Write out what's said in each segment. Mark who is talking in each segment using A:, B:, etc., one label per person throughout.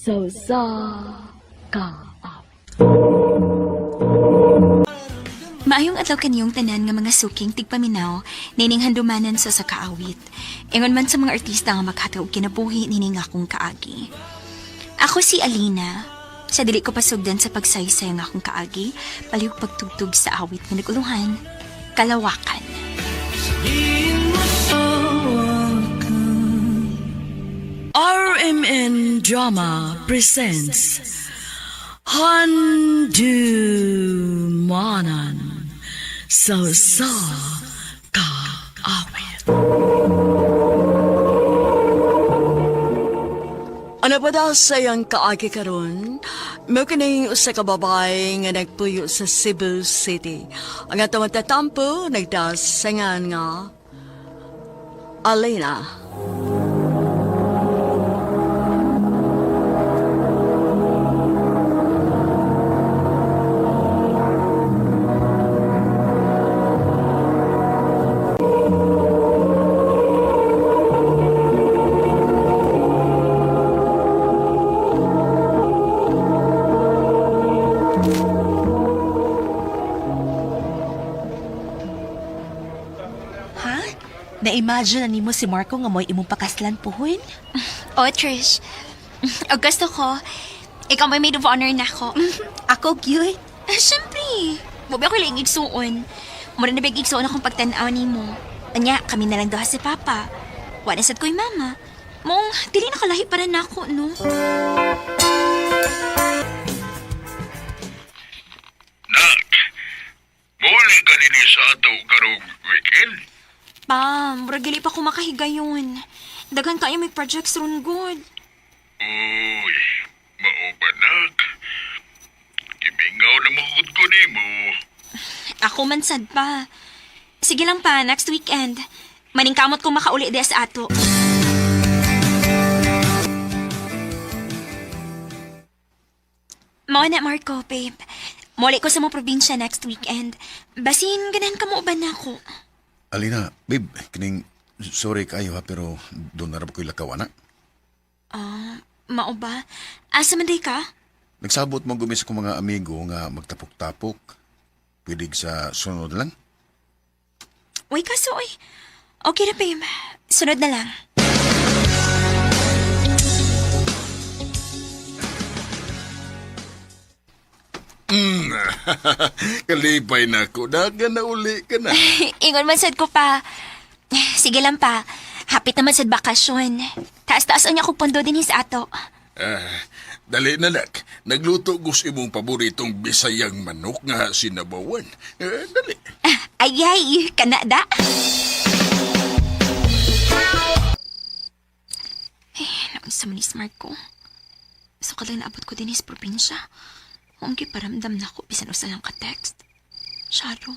A: Sa usa ka awit.
B: Maayong adlaw kaniyong tanan nga mga suking tigpaminaw nining handumanan sa kaawit. Ingon man sa mga artista nga makatag og kinabuhi nining akong kaagi. Ako si Alina. Sa dili ko pasugdan sa pagsaysay ang akong kaagi, palihog pagtugtog sa awit nga naguluhan, Kalawakan.
C: RMN Drama presents Handumanan sa sa kaawit. Ano pa daw sa iyang kaagi karon? Mao kini usa ka babae nga nagpuyo sa Cebu City. Ang atong tatampo nagdasangan nga Alena.
D: Ha? Na-imagine na nimo si Marco nga mo'y imong pakaslan puhon?
B: O, Trish. Og gusto ko, ikaw may maid of honor na ako.
D: Ako gyud.
B: Siyempre. Mubi ako lang igsuon. Mura na big igsuon akong pagtan-aw nimo. Anya, kami na lang duha si Papa. Wala sad ko'y mama. Mong, dili nakalahi pa rin ako, no?
E: Nak, muli ka din sa ato karong weekend.
B: Pa, mura gali pa ko makahigayon. Daghan kayo may projects ron good.
E: Uy, mao ba nak? Gimingaw na magud ko nimo.
B: Ako man sad pa. Sige lang pa, next weekend. Maningkamot ko makauli di sa ato. Mao na, Marco, babe. Muli ko sa mga probinsya next weekend. Basin, ganahan ka mo ba na ako?
F: Alina, babe, kining sorry kayo ha, pero doon na ra ba ko'y lakaw, ana.
B: Mao ba? Asa man day ka?
F: Nagsabot mo gumis ko mga amigo nga magtapok-tapok. Pwede sa sunod lang.
B: Uy, kaso, uy. Okay na, babe. Sunod na lang.
E: Kalipay na ko, daga na uli ka na.
B: Ingon man sad ko pa. Sige lang pa. Hapit naman sad bakasyon. Taas-taas niya ko pondo din sa ato.
E: Ah, dali na nak, nagluto ko sa imong paboritong bisayang manok nga sinabawan. Eh, dali.
B: Ayay, kanada. Eh, naunsa man ni Marco. So kalang naabot ko din sa probinsya. Huwag paramdam na ako bisan usa lang ka text. Sharo,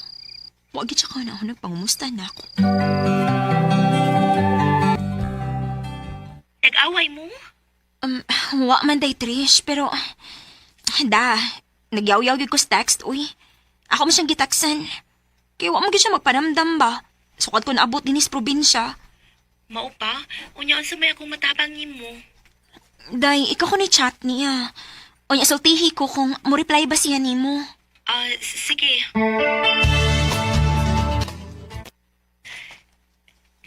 B: wag gid siya ka na ako nagpangumusta na ako.
G: Nag-away mo?
B: Wa man day Trish, pero da, nagyaw-yaw gyud ko sa text, uy. Ako man siyang gitaksan. Kaya wa man gyud siya magparamdam ba. Sukad ko naabot din sa probinsya.
G: Mao pa, unya unsa may akong matabang nimo.
B: Day, ikaw ko ni chat niya. Unya, sultihi ko kung mo reply ba siya nimo.
G: Ah, sige.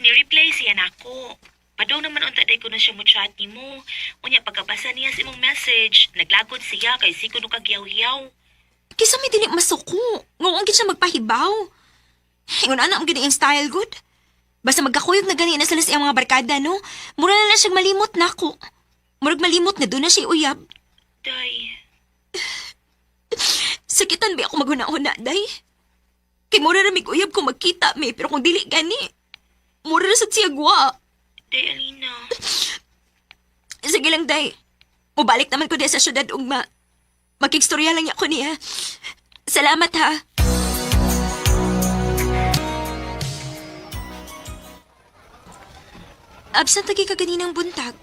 G: Ni-reply siya nako. Padong naman unta day ko na siya mo chat nimo. Unya pagkabasa niya sa imong message, naglagod siya kay siko no kagyaw-yaw.
B: Kisa may dili masuko. Nguang gid siya magpahibaw. Ingon ana ang gid ang style good. Basta magkakuyog na gani na sila sa iyang mga barkada, no? Mura na lang siyang malimot nako. Murag malimot na doon na siya uyab.
G: Day,
B: Sakitan ba ako maghuna-huna, day? Kay mura ra mig uyab kung magkita mi, pero kung dili gani, mura ra sad siya gwa.
G: day Alina.
B: Sige lang, day. Mubalik naman ko diya sa syudad ugma. Makigstorya lang niya ko niya. Salamat ha. Absent lagi ka ganinang buntag.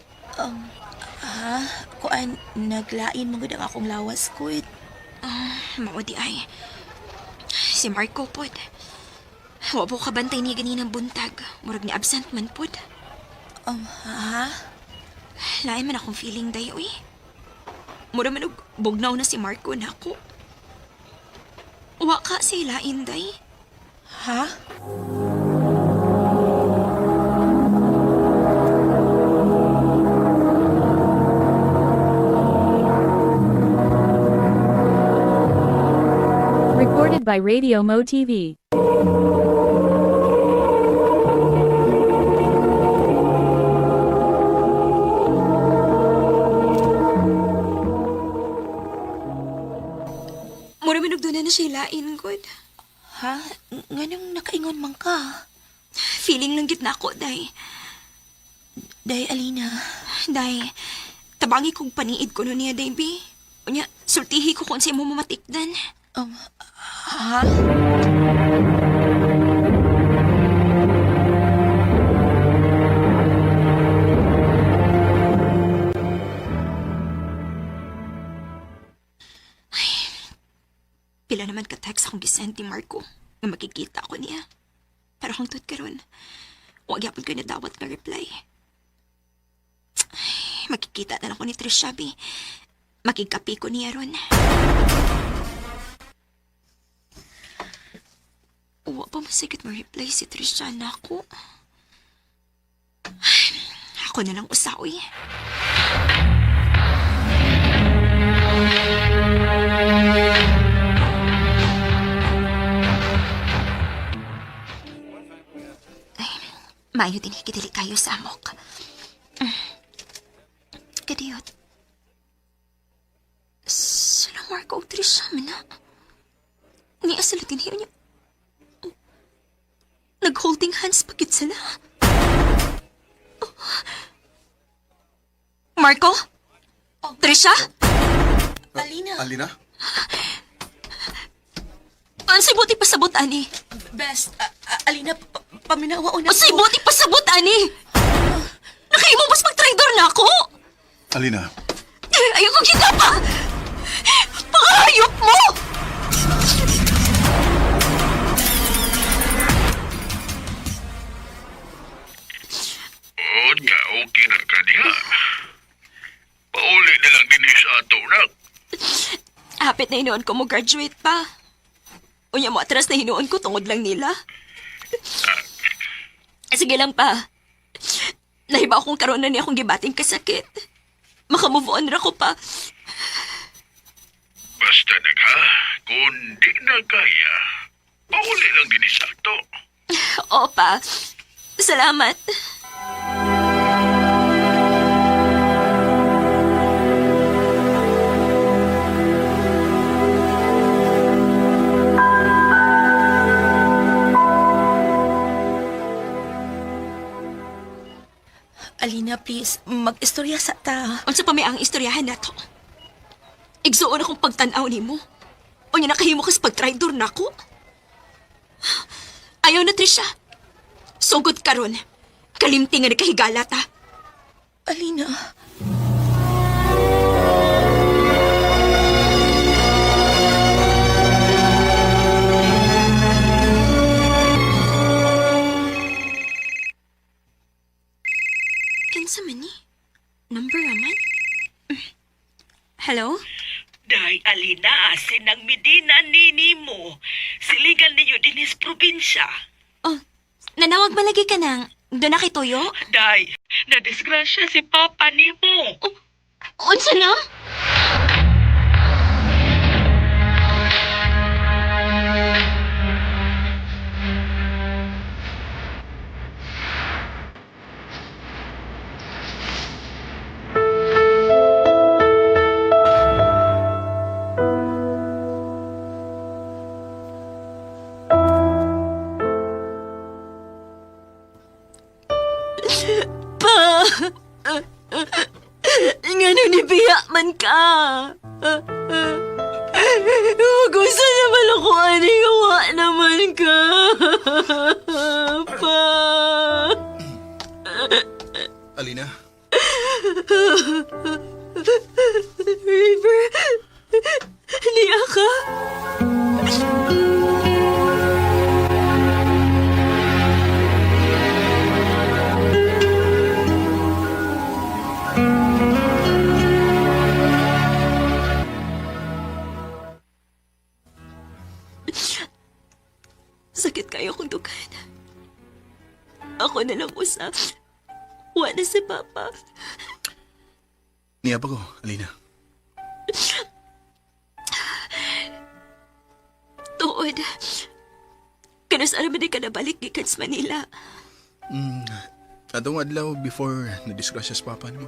D: Ha? Kuan, naglain mo gud ang akong lawas ko.
B: Mao di ay. Si Marco pod. Wa po kabantay niya ganinang buntag. Murag ni absent man pod.
D: Ha?
B: Lain man akong feeling day, uy. Mura man og bugnaw na si Marco nako. Wa ka sila, Inday.
D: Ha?
H: Recorded by Radio Mo TV.
B: Mura man og doon na siya lain, good.
D: Ha? Nganong nakaingon man ka?
B: Feeling lang gid nako, Day.
D: Day, Alina.
B: Day, tabangi kong paniid ko no niya, Day, bi. Unya, sultihi ko kung sa imo mamatikdan.
D: Ha?
B: Pila naman ka-text akong gisend ni Marco nga makikita ko niya. Pero hangtod karon, wag yapon ko nadawat nga reply. Ay, makikita na lang ko ni Trisha, bi. Makikapi ko niya ron. Wa pa masigit mo reply si Trisha na ako. Ay, ako na lang usawi. Maayo din hikidili kayo sa amok. Kadiyot. Sila Marco og Trisha man na. Niya sila tinhiyo niya. Oh. Nag-holding hands pagit sila. Oh. Marco? Trisha?
D: Alina.
F: Alina?
B: Unsay buti pasabot ani?
D: Best, Alina, paminawa na
B: Unsay buti pasabot ani? Nakahimo mas mag-traidor na ako?
F: Alina,
B: Ayoko kita pa! Pakahayop mo!
E: Unya, okay na ka diha. Pauli na lang din sa ato, nak.
B: Hapit na hinuon ko mo graduate pa. Unya mo atras na hinuon ko tungod lang nila. Sige lang pa. Nahiba akong karoon na niya akong gibating kasakit. Makamove on ra ko pa.
E: Basta nag ha, kung di na kaya, pauli lang din sa ato.
B: Oo pa. Salamat.
D: Alina, please, mag-istorya sa ta.
B: Unsa pa may ang istoryahan nato? Igsuon akong pagtan-aw nimo. Unya nakahimo kas pagtraidor nako. Ayaw na Trisha. Sugod karon. Kalimti nga nakahigala ta.
D: Alina.
B: Kinsa man ni? Number raman? Hello?
G: Day, Alina, sinang Medina nini mo. Silingan ninyo dinis probinsya.
B: Oh, nanawag malagi ka nang doon na kay Toyo?
G: Day, nadisgrasya si Papa nimo.
B: Unsa na? Pa! Ngano ni biya man ka? Gusto naman ako ani wa naman ka. Pa!
F: Alina?
B: River, niya ka? na lang usa. Wa na si Papa.
I: Niya pa ko, Alina.
B: Tuod. Kanus ara man di ka nabalik gikan sa Manila.
I: Atong adlaw before na-disgrasya sa papa nimo.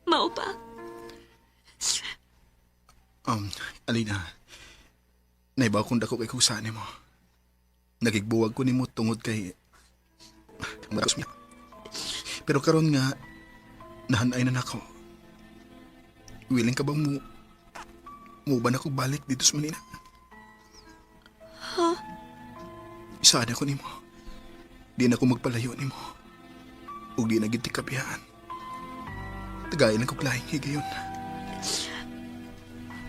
B: Mao pa.
I: Alina, naibaw kong dako kay kusaan nimo. Nagigbuwag ko nimo tungod kay Maras niya. Pero karon nga nahanay na nako. Willing ka bang mo muban ako balik dito sa Manila? Huh? Isaan ako nimo. Di na ako magpalayo nimo. Ug di na gid kapihan. Tagayin lang ko lahing higayon.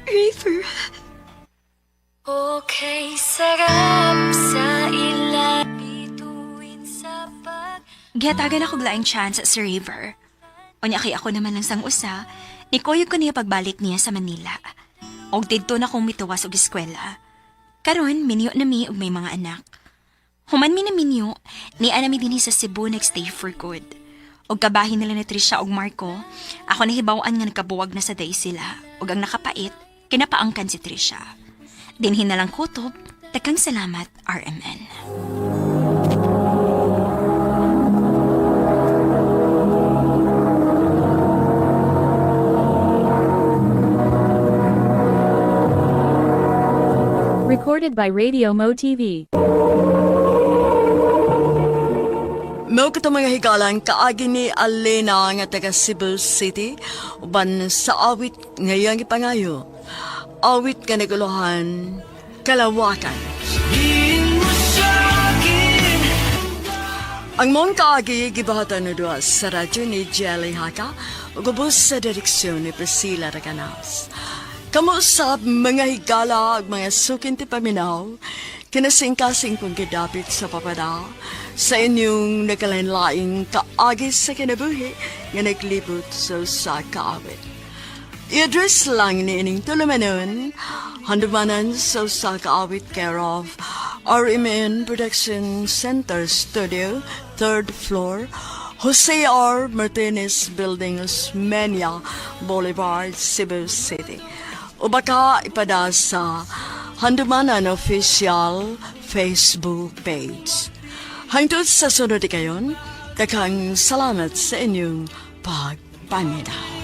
B: Rafer.
A: Okay, sarap sa ila Bituin sa pag
B: Gihatagan ako laing chance sa River. Unya kay ako naman lang sang usa, nikuyog ko niya pagbalik niya sa Manila. Og didto na kong mituwas og eskwela. Karon minyo na mi og may mga anak. Human mi na minyo, ni ana mi dinhi sa Cebu nagstay for good. Og kabahin nila ni Trisha og Marco, ako nahibaw-an nga nagkabuwag na sa day sila. Og ang nakapait, kinapaangkan si Trisha. Dinhi na lang kutob, takang salamat RMN.
H: Recorded by Radio Mo TV.
C: Mao kato mga higalan kaagi ni Alena nga taga Cebu City uban sa awit ngayang ipangayo. Awit nga naguluhan Kalawakan. Ang mong kaagi gibahatan na duha sa radyo ni Jelly Haka ug ubos sa direksyon ni Priscilla Raganas. Kamo usab mga higala ug mga sukin ti paminaw, kinasingkasing kong gidapit sa papada sa inyong nagkalain-laing kaagi sa kinabuhi nga naglibot sa usa ka awit. I-address lang ni ining tulumanon, handumanan sa usa ka awit care of RMN Production Center Studio, third floor, Jose R. Martinez Building, Osmeña Boulevard, Cebu City. O baka ipada sa Handumanan Official Facebook page. Hangtod sa sunod kayon, daghang salamat sa inyong pagpaminaw.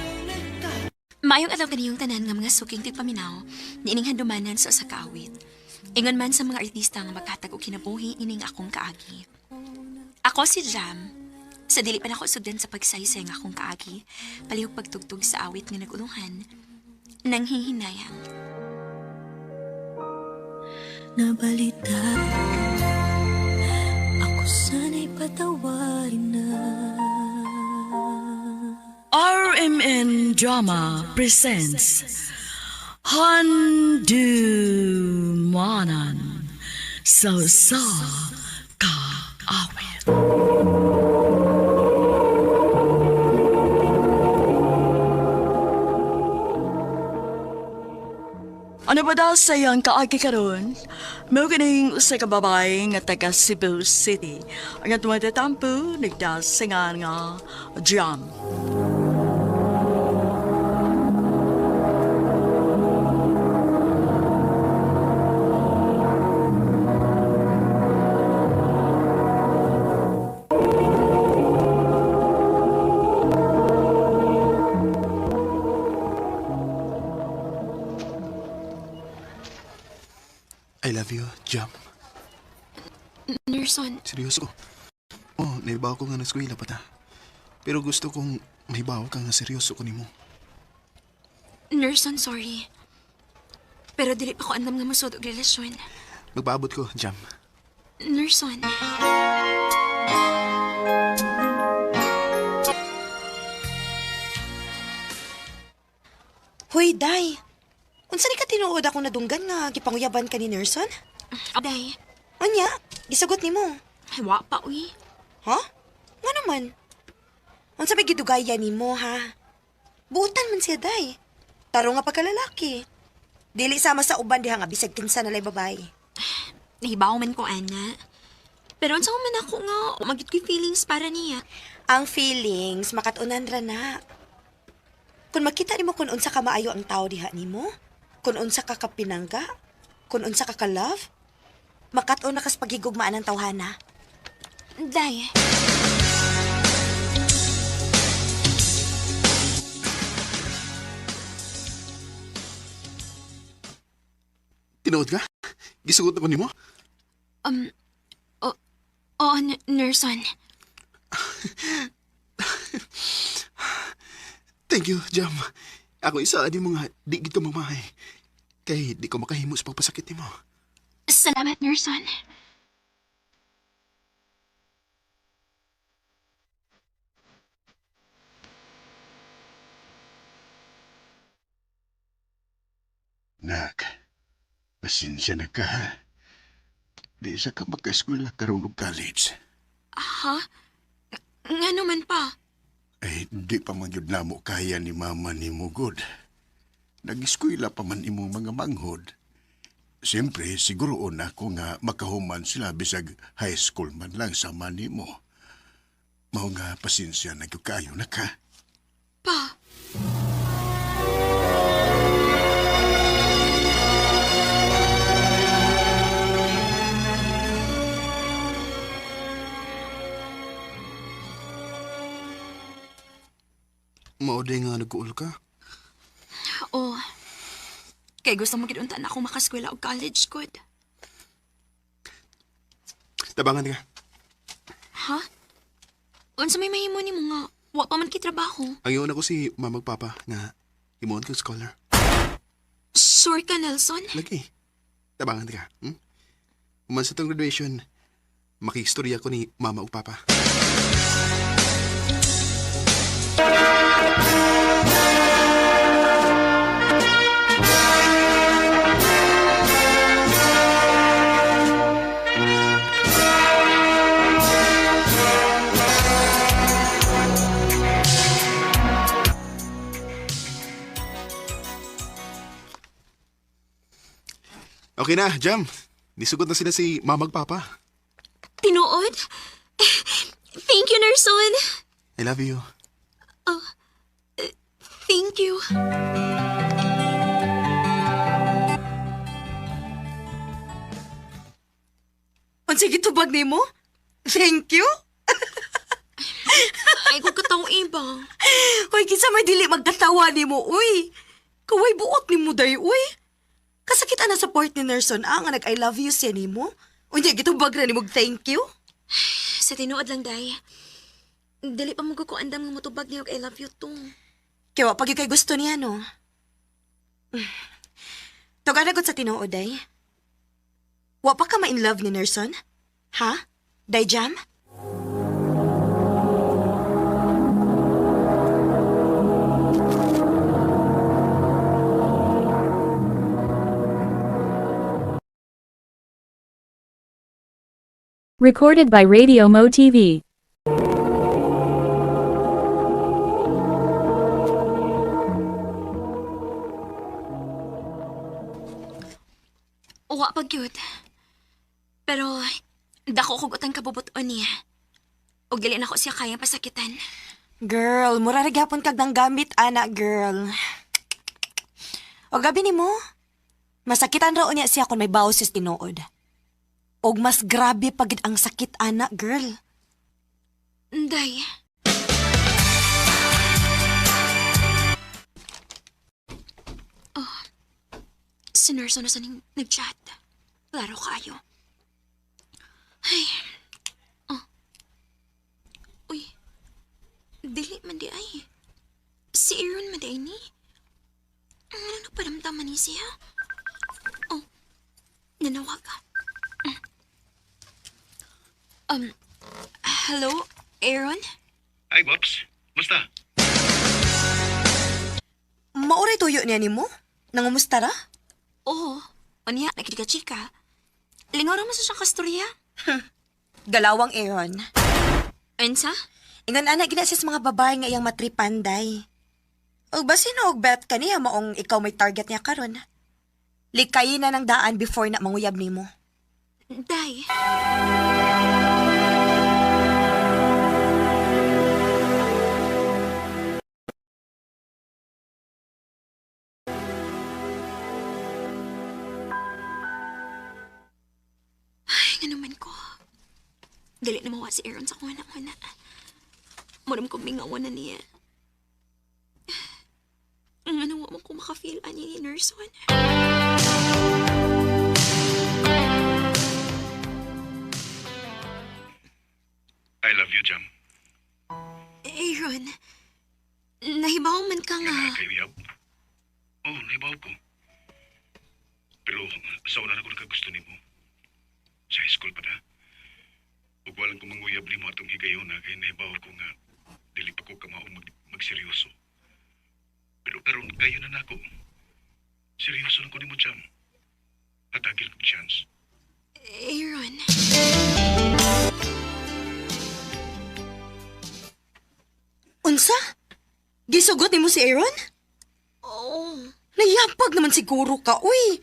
B: Maayong adlaw kaniyong tanan nga mga suking tigpaminaw, niining handumanan sa usa ka awit. Ingon man sa mga artista nga maghatag og kinabuhi ining akong kaagi. Ako si Jam. Sa dili pa nako sugdan sa pagsaysay nga akong kaagi, palihog pagtugtog sa awit nga nagulungan, nanghihinayang.
A: Nabalita Ako sana'y patawarin na
C: RMN Drama presents Handumanan sa sa kaawit. Ano ba daw sa iyang kaagi karon? Mao kining usa ka babae nga taga Cebu City. Ang atong tatampo nagdasingan nga jam.
I: I love you, Jam.
B: Nerson,
I: Seryoso. Oh, naibaw ko nga na eskwela pa ta. Pero gusto kong mahibaw ka nga seryoso ko nimo.
B: Nerson, sorry. Pero dili pa ko andam nga mosod og relasyon.
I: Magpaabot ko, Jam.
B: Nerson.
D: Hoy, Day. Unsa ni ka tinuod akong nadunggan nga gipanguyaban ka ni Nerson?
B: Day,
D: Unya, gisugot nimo.
B: wa pa uy.
D: Ha? Nga naman? Unsa may gidugaya nimo ha? Buutan man siya, Day. Taro nga pagkalalaki. Dili sama sa uban diha nga bisag kinsa na lay babae.
B: Nahibaw man ko, ana. Pero unsa man ako nga magit ko'y feelings para niya.
D: Ang feelings, makatunan ra na. Kung makita nimo kung unsa ka maayo ang tao diha nimo, kung unsa ka kapinangga, kung unsa ka ka-love, makat-on na kas pagigugmaan ang tawhana.
B: Day.
I: Tinuod ka? Gisugot na ko nimo?
B: Oh, oh, Nerson.
I: Thank you, Jam. Ako isa ani mga di gid ka mamahay. Kay di ko makahimo sa pagpasakit nimo.
B: Salamat, Nerson.
E: Nak, pasensya na ka ha. Di sa ka makaeskwela karon og college.
B: Ha? Nga naman pa.
E: Eh, di pa man yun namo kaya ni mama ni mo, God. Nag-eskwela pa man imong mga manghod. Siyempre, siguro na ako nga makahuman sila bisag high school man lang sama nimo. Mao nga pasensya na gyud kaayo na ka.
B: Pa.
I: Mao day nga nagkuol ka.
B: Oo. Kay gusto mo gid unta na ako makaskwela og college good.
I: Tabangan ka.
B: Ha? Unsa may mahimo nimo nga wa pa man kay trabaho?
I: Ang iyon ako si mama ug papa nga imuon kang scholar.
B: Sure ka, Nelson?
I: Lagi. Tabangan ka. Human sa tong graduation, makistorya ko ni mama ug papa. Okay na, Jam. Nisugot na sila si mama ug papa.
B: Tinuod? Thank you, Nerson.
I: I love you.
B: Thank you.
D: Unsa gitubag nimo? Thank you.
B: Ay, kung kataw iba.
D: Hoy, kinsa may dili magkatawa nimo, uy. Kaway buot nimo day, uy. Kasakit ana sa part ni Nerson ah, nga nag I love you siya nimo. Unya gitubag ra nimo og thank you.
B: Sa tinuod lang, Day. Dili pa mo ko andam nga motubag niyo og I love you too.
D: Kaya wa pag kay gusto niya, no? Tugana gud sa tinuod, day. Wa pa ka ma-in love ni Nerson? Ha? Day Jam?
H: Recorded by Radio Mo TV.
B: Wa pa gyud. Pero dako kog utang kabubuton niya. Og dili na ko siya kaya pasakitan.
D: Girl, mura ra gyapon kag nang gamit ana, girl. O gabi nimo. Masakitan ra unya siya kung may boses tinuod. Og mas grabe pagid ang sakit ana, girl.
B: Day. Oh, si Nurse na saning nag-chat. Klaro kayo. Ay. Oh. Uy. Dili man di ay. Si Aaron man di ay ni. Ano nagparamdaman ni siya? Oh. Nanawag ka. Hello, Aaron?
J: Ay, Bops. Musta?
D: Mauray tuyo niya nimo? Nangumusta ra?
B: Oo. Unya, nakikika-chika. Lingaw ra man sa siyang kastorya.
D: Galawang Aaron.
B: Unsa?
D: Ingon ana gina siya sa mga babae nga iyang matripan day. Og basin og bet kaniya maong ikaw may target niya karon. Likayin na ng daan before na manguyab nimo.
B: Day. Dili na mawa si Aaron sa kuha na na. Muram kong mingawan na niya. Ang ano mo ko makafeel ani ni Nerson.
J: I love you, Jam.
B: Aaron, nahibaw man ka nga.
J: Nga kay uyab. Oh, naibaw ko. Pero sa una na ko nakagusto nimo. Sa high school pa na. Ug walang ko manguyab nimo atong higayon na kay naibaw ko nga dili pa ko kamao magseryoso. Pero karon kayo na nako. Seryoso na ko nimo, Jam. Hatagil kog chance.
B: Aaron,
D: Unsa? Gisugot nimo si Aaron?
B: oo.
D: Nayapag naman siguro ka, uy.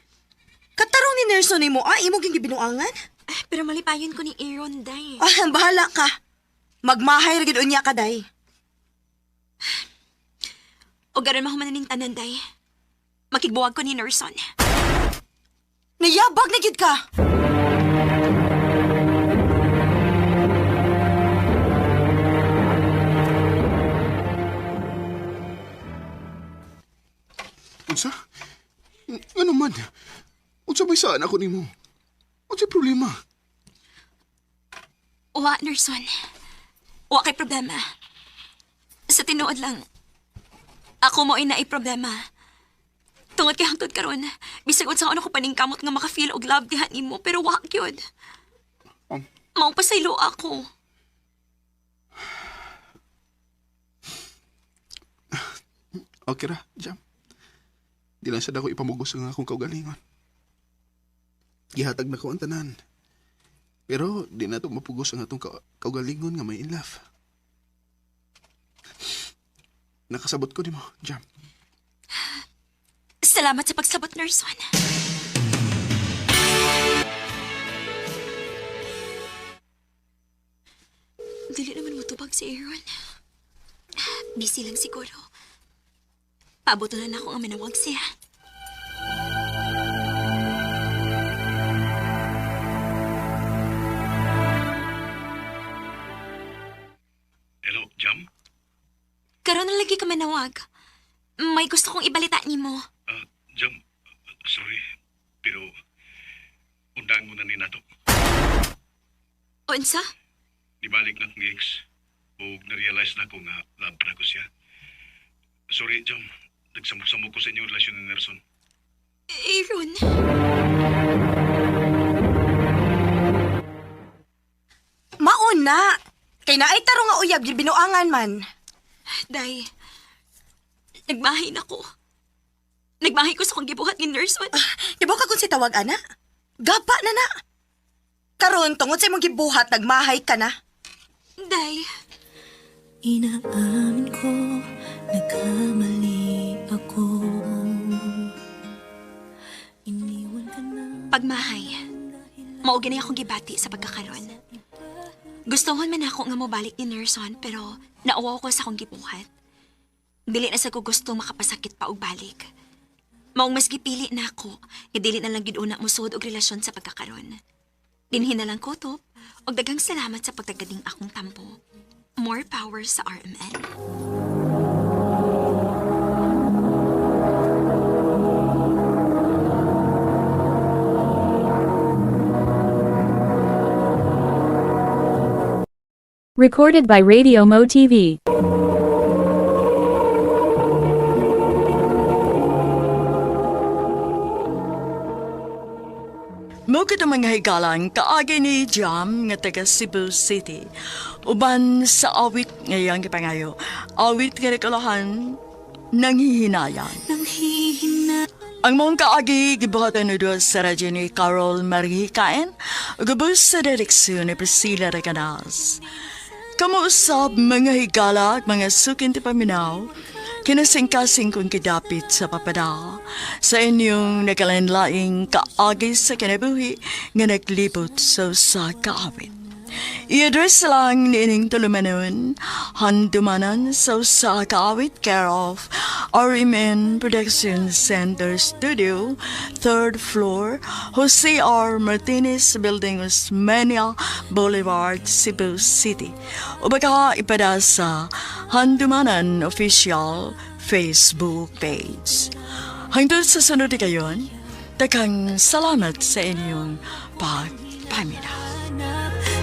D: Katarong ni Nerson nimo, ah, imo ging gibinuangan?
B: Ah, pero malipayon ko ni Aaron, day.
D: Ah, bahala ka. Magmahay ra gid unya ka, day.
B: O garon mahuman na ning tanan, day. Makigbuwag ko ni Nerson.
D: Nayabag na gyud ka.
I: Unsa? Ano man? Unsa may saan ako nimo? Unsa problema?
B: Wa, Nerson. Wa kay problema. Sa tinuod lang, ako mo ay naay problema. Tungod kay hangtod karon, bisag unsa ano ko paningkamot nga maka-feel og love diha nimo, pero wa gyud. Mao pasaylo ako.
I: Okay ra, Jam. Di lang sad ako ipamugos ang akong kaugalingon. Gihatag na ko ang tanan. Pero di na to mapugos ang atong kaugalingon nga may in love. Nakasabot ko nimo, Jam.
B: Salamat sa pagsabot, Nerson. Dili naman mo tubag si Aaron. Busy lang siguro. Paabot na ako ang manawag siya.
J: Hello, Jam?
B: Karon na lagi ka manawag. May gusto kong ibalita nimo.
J: Ah, Jam, sorry, pero undang mo na ni nato.
B: Unsa?
J: Nibalik na akong ex. Ug na-realize na ko nga love na ko siya. Sorry, Jam. Nagsamok-samok ko sa inyong relasyon ni Nelson.
B: Aaron.
D: Mauna. Kay naay tarong nga uyab gibinuangan man.
B: Day, nagmahay na ko. Nagmahay ko sa kong gibuhat ni Nerson.
D: Di ba ka kung si tawag ana? Gapa na na. Karon tungod sa imong gibuhat nagmahay ka na.
B: Day,
A: Inaamin ko, nagkamali ako. Iniwan ka na.
B: Pagmahay, mao gani akong gibati sa pagkakaron. Gustuhon man ako nga mobalik ni Nerson pero nauwaw ko sa akong gibuhat. Dili na sa ko gusto makapasakit pa og balik. Maong mas gipili na ako, nga dili na lang gid una mosuod og relasyon sa pagkakaron. Dinhin na lang ko to, og daghang salamat sa pagtagading akong tampo. More power sa RMN.
H: Recorded by Radio Mo TV.
C: Mo kita mga higalang kaagi ni Jam nga taga Cebu City. Uban sa awit ngayang gipangayo. Awit nga nakalahan nanghihinayang.
A: Nanghihina.
C: Ang mong kaagi gibuhatan ni Diyos sa radyo ni Carol Marihikain, gubos sa direksyon ni Priscilla Recanas. Kamuusap mga higala at mga sukin ti paminaw, kinasingkasing kong kidapit sa papada, sa inyong nakalanlaing kaagi sa kinabuhi nga naglibot sa usa kaawit. I-address lang niining tulumanon, handumanan sa usa ka awit care of RMN Production Center Studio, third floor, Jose R. Martinez Building, Osmeña Boulevard, Cebu City. O baka ipada sa Handumanan Official Facebook page. Hangtod sa sunod kayon, takang salamat sa inyong pagpaminaw.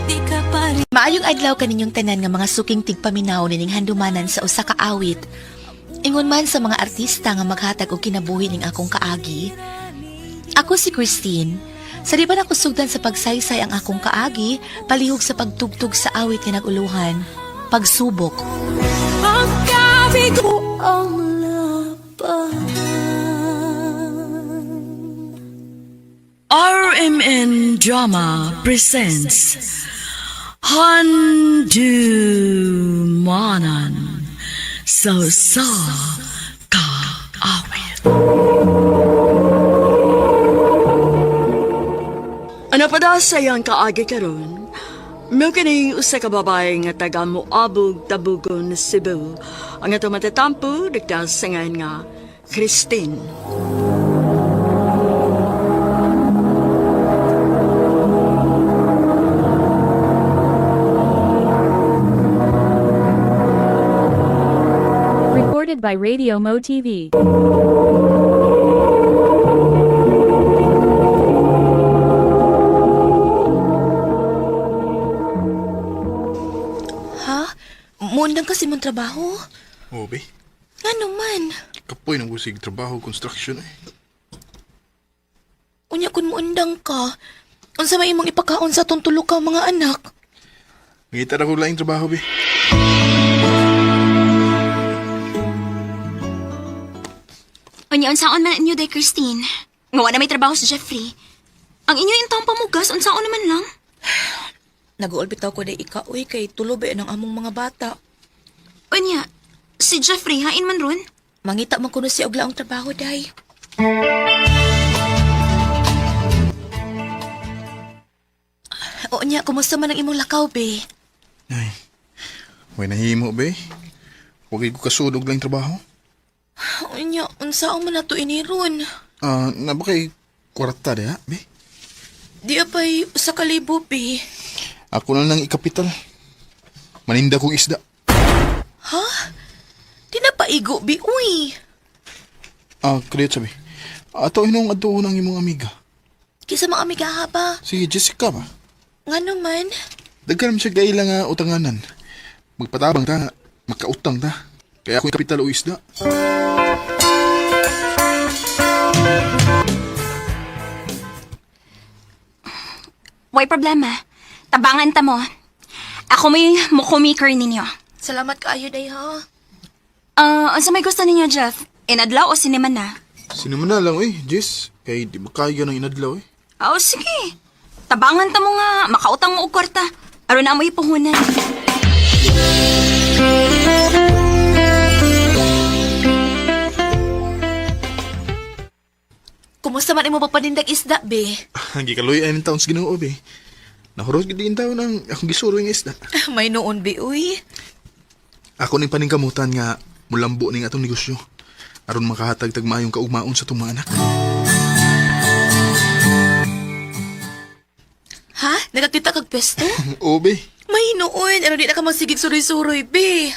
A: Di ka pa rin
K: Maayong adlaw kaninyong tanan nga mga suking tigpaminaw nining handumanan sa usa ka awit. Ingon man sa mga artista nga maghatag og kinabuhi ning akong kaagi. Ako si Christine. Sa di ba nakusugdan sa pagsaysay ang akong kaagi, palihog sa pagtugtog sa awit nga naguluhan, pagsubok.
A: Pagkabigo ang laban.
C: RMN Drama presents Handumanan sa sa kaawit. Ano pa da sa iyang kaagi karon? Mao kining usa ka babae nga taga Moabog, Tabugon, Cebu. Ang ato matatampo dagda sa ngalan nga Christine.
H: Recorded by Radio Mo TV.
K: Ha? Muundang kasi mong trabaho?
I: Oh, be.
K: Ngano man?
I: Kapoy ng busig trabaho construction eh.
K: Unya kun muundang ka. Unsa may imong ipakaon sa atong tulo ka mga anak?
I: Ngita na ko laing trabaho, be.
B: Unya, unsaon man inyo day, Christine? Nga wala may trabaho si Jeffrey. Ang inyo yung taong pamugas, unsaon naman lang?
K: Nag-uulbitaw ko day ika uy kay tulo ba ng among mga bata.
B: Unya, si Jeffrey, hain man ron?
K: Mangita man kuno siya og laong trabaho day. Oo niya, kumusta man ang imong lakaw, be?
I: Ay, way nahimo, be. Huwag ko kasunog lang trabaho.
K: Oo niya, unsaon man nato iniron?
I: Ah, na ba kay kwarta diha, be?
K: Di apay usa ka libo, be.
I: Ako na lang ikapital. Maninda kong isda.
K: Ha? Di na paigo, be, uy.
I: Ah, kriyot sabi. Ato hinong adto ng imong amiga.
K: Kisa mga amigaha ba?
I: Si Jessica ba?
K: Nga naman.
I: Daghan man siya gaila nga utanganan. Magpatabang ta, makautang ta. Kaya ako kapital o isda.
B: Way problema. Tabangan ta mo. Ako may mukumaker ninyo.
K: Salamat kaayo, day, ha?
B: Ah, unsa may gusto ninyo, Jeff? Inadlaw o sinema na?
I: Sino man na lang eh, Jess. Kay di makaya ng inadlaw eh.
B: Oh, sige. Tabangan ta mo nga, makautang mo og kwarta. Aron na mo ipuhunan.
K: Kumusta man imo papanindag isda, be?
I: Gikaluy ay ng taon sa Ginoo be. Nahurot gid din taon ang akong gisuro yung isda.
K: May noon, be, uy.
I: Ako ning paningkamutan nga mulambo ning atong negosyo. Aron makahatag tag maayong kaugmaon sa atong mga anak.
K: Ha? Nagakita kag pwesto?
I: Oo, be.
K: May noon. Ano di na ka magsigig suroy-suroy, be?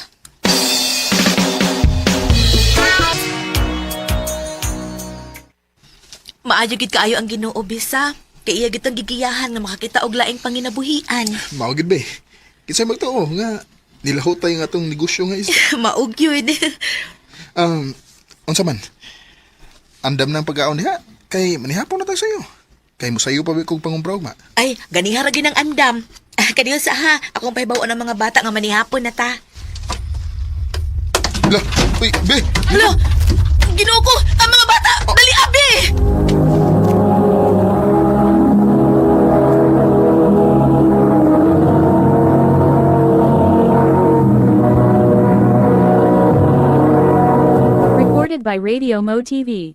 K: Maayo gid kaayo ang Ginoo, bisa. Kay iya gid tang gigiyahan nga makakita og laing panginabuhian.
I: Mao gid be. Kinsay magtuo nga nilahutay nga atong negosyo nga isda.
K: Maug yun.
I: Unsa man? Andam ng pag-aon diha kay manihapon na tayo sayo. Kay musayo pa be kog pangumpra ugma.
K: Ay, ganiha ra gyud ang andam. Ah, Kaniyo sa ha, akong pahibaw ng mga bata nga manihapon na ta.
I: Lah, uy, be.
K: Hala! Ginoo ko! Ang mga bata! Dali, abi!
H: Recorded by Radio Mo TV.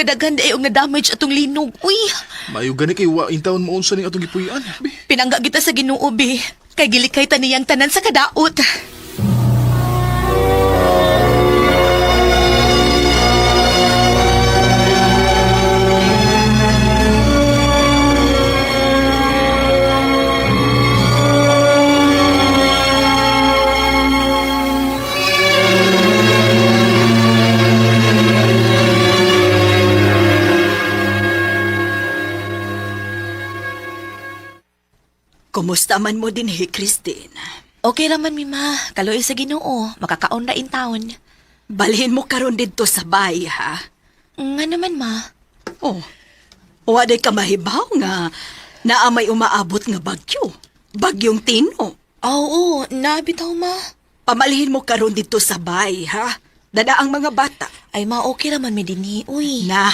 K: Kadaghan di og na-damage atong linog. Uy,
I: Maayo gani kay wa intawon mo unsa ning atong gipuy-an. Be.
K: Pinangga kita sa Ginoo be. Kay gilikay ta niyang tanan sa kadaot.
C: Kumusta man mo din, he, Christine?
K: Okay raman mi ma, kaloy sa Ginoo, makakaon ra in town.
C: Balhin mo karon didto sa bay, ha?
K: Nga naman ma.
C: Oh, wa day ka mahibaw nga naa may umaabot nga bagyo. Bagyong Tino.
K: Oo, nabitaw ma.
C: Pamalhin mo karon didto sa bay, ha? Dada ang mga bata.
K: Ay ma, okay raman mi dinhi. Uy.
C: Na,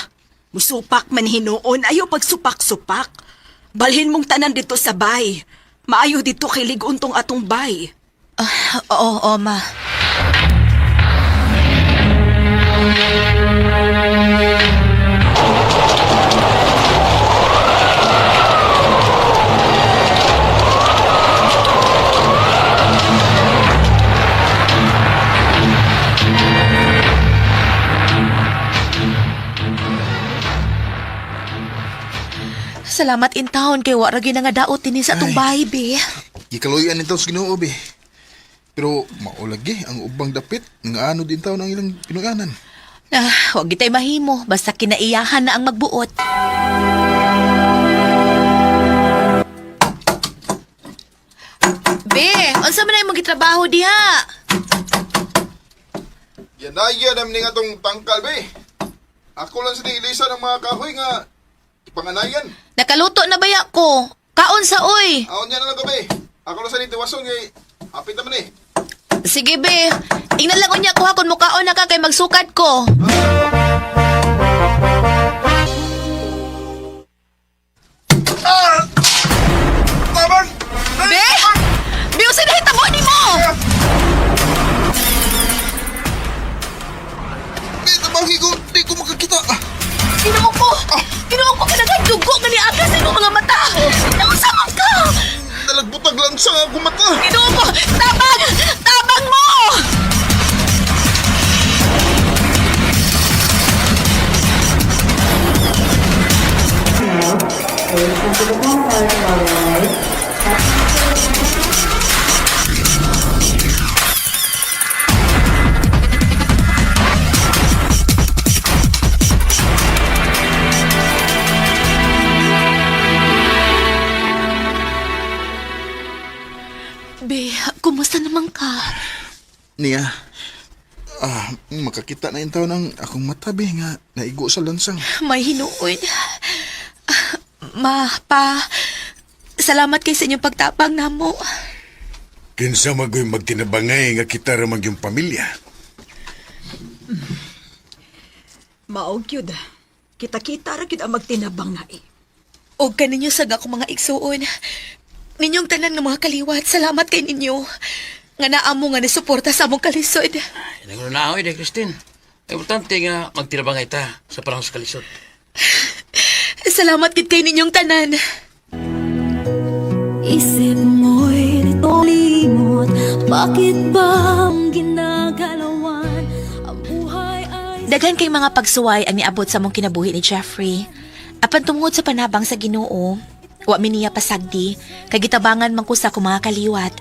C: musupak man hinuon, ayo pagsupak-supak. Balhin mong tanan dito sa bay. Maayo dito kay ligon tong atong bay.
K: Ah, oo, oo, ma. Salamat in town kay wa ra gyud nga daot dinhi sa atong bahay, be.
I: Gikaluyan nito sa Ginoo be. Pero maulagi ang ubang dapit nga ano din taon ang ilang pinuganan.
K: Ah, wag gitay mahimo basta kinaiyahan na ang magbuot. Be, unsa man ay imong gitrabaho diha?
I: Yanaya naman ni nga tong tangkal be. Ako lang sa ilisa ng mga kahoy nga ipanganayan.
K: Nakaluto na baya ko. Kaon sa oy.
I: Aon niya na lang gabi. Ako lang sa nitiwason kay apit naman eh.
K: Sige be. Ingnan lang unya ko ha kung mukaon na ka kay magsukat ko.
I: Ah! Tabang!
K: Be! Be, unsa na hitabo nimo?
I: Be, tabang ko, di ko makakita.
K: Ginoo ko. Ginoo ko kanang dugo nga niagas sa imong mga mata. Naunsa man ka?
I: Nalagbutag lang sa akong mata.
K: Ginoo ko, tabang! Tabang mo! Be, kumusta naman ka?
I: Niya, makakita na yung taon ang akong mata be nga naigo sa lansang.
K: May hinuon. Ma, pa, salamat kay sa inyong pagtapang namo.
E: Kinsa magoy magtinabangay nga kita ra man yung pamilya.
C: Maog yun. Kita-kita ra gyud ang magtinabangay.
K: Og kaninyo sa akong mga igsuon. Ninyong tanan nga mga kaliwat, salamat kay ninyo. Nga naamo nga nisuporta sa among kalisod.
L: Nangulo na ako, eh, Christine. Importante nga magtirabangay ta sa parang sa kalisod.
K: Salamat gid kay ninyong tanan.
A: Isip mo'y limot. Bakit ba ang ginagalawan? Ang buhay ay
K: Daghan kay mga pagsuway ang niabot sa mong kinabuhi ni Jeffrey. Apan tungod sa panabang sa Ginoo, wa mi niya pasagdi, kay gitabangan man ko sa akong mga kaliwat.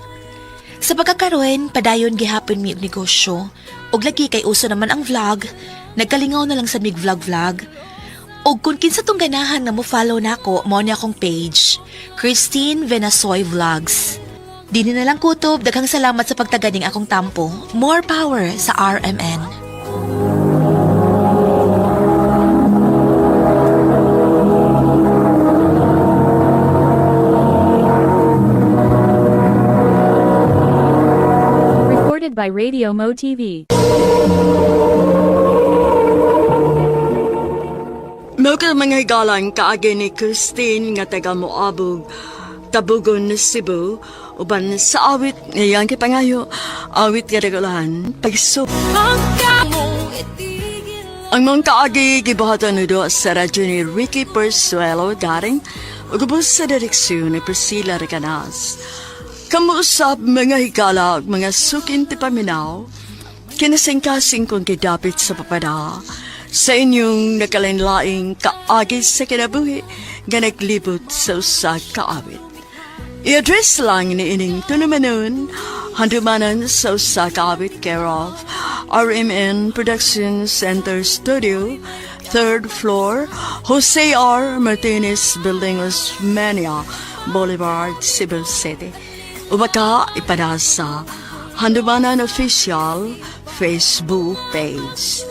K: Sa pagkakaroon, padayon gihapon mi og negosyo. Og lagi kay uso naman ang vlog, nagkalingaw na lang sa mig vlog-vlog. Og kung kinsa tong ganahan nga mo follow nako, mao ni akong page, Christine Venasoy Vlogs. Dini na lang kutob, daghang salamat sa pagtaganing akong tampo. More power sa RMN.
H: Recorded by Radio Mo TV.
C: Mao mga higalang kaagi ni Christine nga taga Moabog, Tabugon, Cebu, uban sa awit ngayang kipangayo, awit nga regulahan, pagso
A: Pagka mo itigil.
C: Ang mga kaagi gibuhatan ni do sa radyo ni Ricky Persuelo Daring ug ubos sa direksyon ni Priscilla Recanas. Kamuusap mga higala ug mga sukin ti paminaw, kinasingkasing kong gidapit sa papada sa inyong nakalinlaing kaagi sa kinabuhi nga naglibot sa usa ka awit. I-address lang ni ining tunumanon, handumanan sa usa ka awit care of RMN Production Center Studio, third floor, Jose R. Martinez Building, Osmeña Boulevard, Cebu City. Ubaka ipada sa Handumanan Official Facebook page.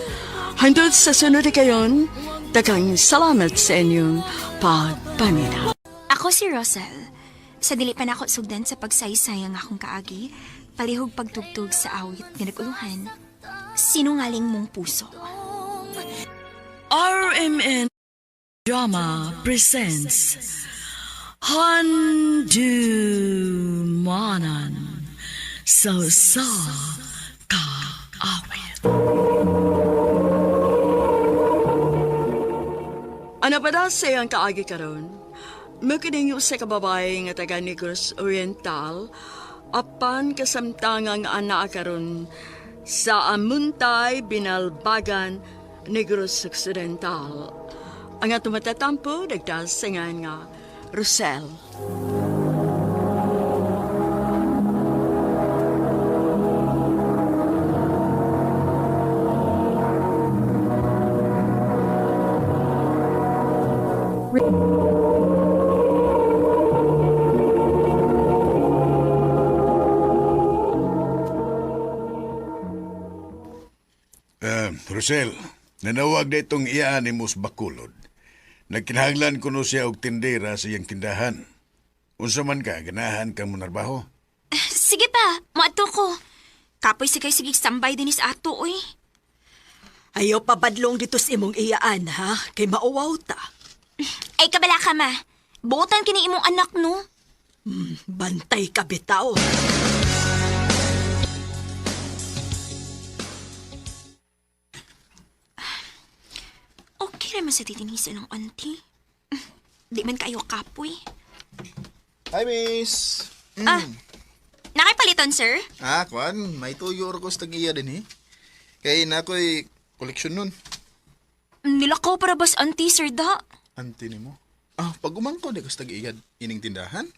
C: Hangtod sa sunod kayon, daghang salamat sa inyong pagpaminaw.
B: Ako si Rosel. Sa dili pa nako sugdan sa pagsaysay ang akong kaagi, palihog pagtugtog sa awit nga naguluhan. Sinungaling mong puso.
C: RMN Drama presents Handumanan sa sa kaawit. Ano pa daw sa iyang kaagi karon? Mukining sa kababae nga taga Negros Oriental, apan kasamtangang ana karon sa Amuntay, Binalbagan, Negros Occidental. Ang atong matatampo, nagdasingan nga Rosel.
E: Rosel, nanawag na itong iyaan ni Mus Bakulod. Nagkinahanglan kuno siya og tindera sa iyang tindahan. Unsa man ka, ganahan kang monarbaho?
B: Sige pa, moadto ko. Kapoy si kay sige sambay dinis ato oy.
M: Ayaw pabadlong dito sa imong iyaan, ha? Kay mauwaw ta.
B: Ay kabala ka ma. Buotan kini imong anak no.
M: Bantay ka bitaw.
B: Okay raman sa titinisa ng auntie. Di man kayo kapoy.
I: Hi, miss!
B: Ah, nakipaliton sir?
I: Ah, kwan, may tuyo or ko sa tag-iya din eh. Kay na ako'y koleksyon nun.
B: Nilakaw para bas auntie sir da.
I: Ante ni mo. Ah, pag umangko di ko sa tag-iya ining tindahan.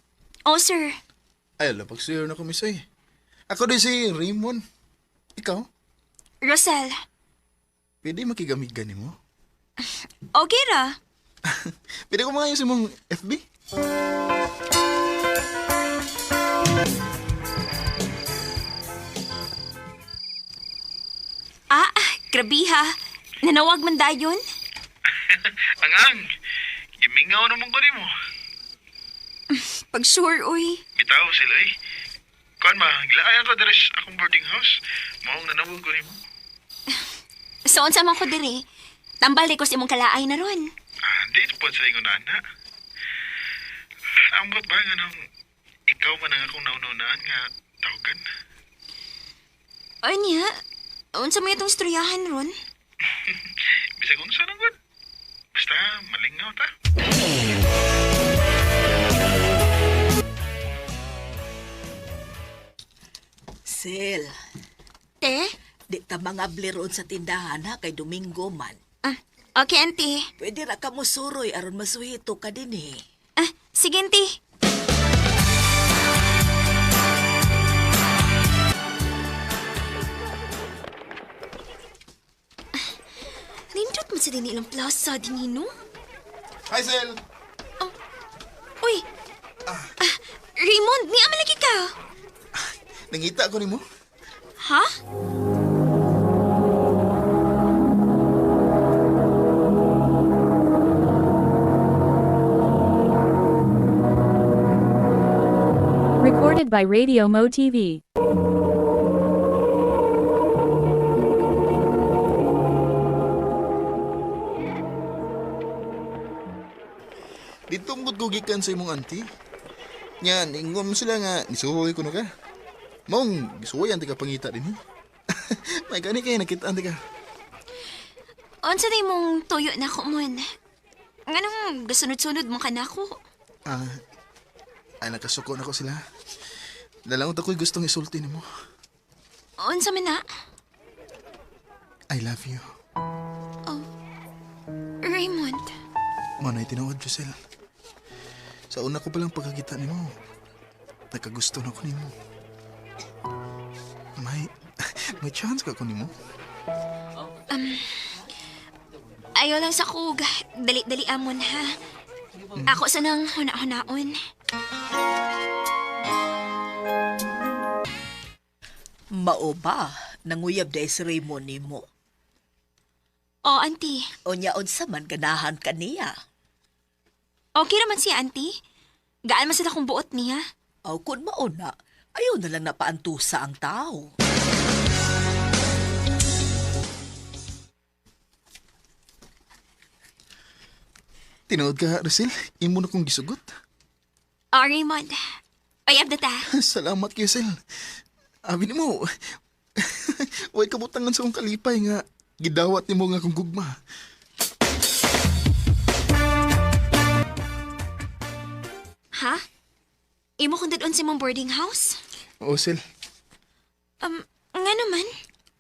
B: Oh sir,
I: Ay, ala, pag na ko, miss eh. Ako din si Raymond. Ikaw,
B: Rosel,
I: pwede makigamig gani mo?
B: okay ra.
I: Pwede ko mga yung mong FB?
B: Ah, grabe ha. Nanawag man dayon.
J: Angang, gimingaw naman ko nimo.
B: Pag sure, uy.
J: Bitaw sila eh. Kuan ma, gilaayan ko diri sa akong boarding house. Maong nanawag ko nimo.
B: So, unsa man ko diri? Tambal ko sa imong kalaay na ron.
J: Ah, di po sa ingon ana. Ambot ba nga nang ikaw man ang akong naununaan nga tawagan?
B: Anya, unsa mo itong istoryahan ron?
J: Bisag unsa nang gud. Basta malingaw ta.
M: Sel,
B: Te?
M: di ta mga roon sa tindahan ha kay Domingo man.
B: Ah, okay, auntie.
M: Pwede ra ka mosuroy aron masuhito ka din eh.
B: Ah, sige, auntie. Nindot man sa din ilang plaza din no?
I: Hi, Sel!
B: Uy! Ah, Raymond, ni amalagi ka.
I: Nangita ko ni mo.
B: Ha?
H: Recorded by Radio Mo TV.
I: Dito mo ko gikan sa imong auntie. Nya, ningon mo sila nga, nisuhoy ko na ka. Maong, gisuhoy ang ka pangita din eh. May gani kay nakita ante ka.
B: Unsa day mong tuyo na ko mon? Nganong gasunod-sunod mo ka na ako?
I: Ah, ay nakasuko na ko sila. Dalangot ako'y gustong isulti nimo.
B: Unsa man na?
I: I love you.
B: Raymond.
I: Manay tinuod, Giselle. Sa una ko palang pagkakita nimo, nakagusto na ko nimo. May, may chance ka ko nimo.
B: Ayaw lang sa kug. Dali-dali amon ha. Ako sa nang huna-hunaon.
M: Mao ba, nanguyab day si Raymond nimo.
B: O, auntie.
M: Unya unsa man ganahan kaniya.
B: Okay naman siya, auntie. Gaan man sila kung buot niya.
M: Aw kun mao na, ayaw na lang napaantusa ang tao.
I: Tinuod ka, Rosel. Imo na kong gisugot.
B: O, Raymond. Ay, abdata.
I: Salamat, Giselle. Abi nimo, way kabutangan sa akong kalipay nga gidawat nimo nga akong gugma.
B: Ha? Imo kong dadon sa imong boarding house?
I: Oo, Sel.
B: Nga naman.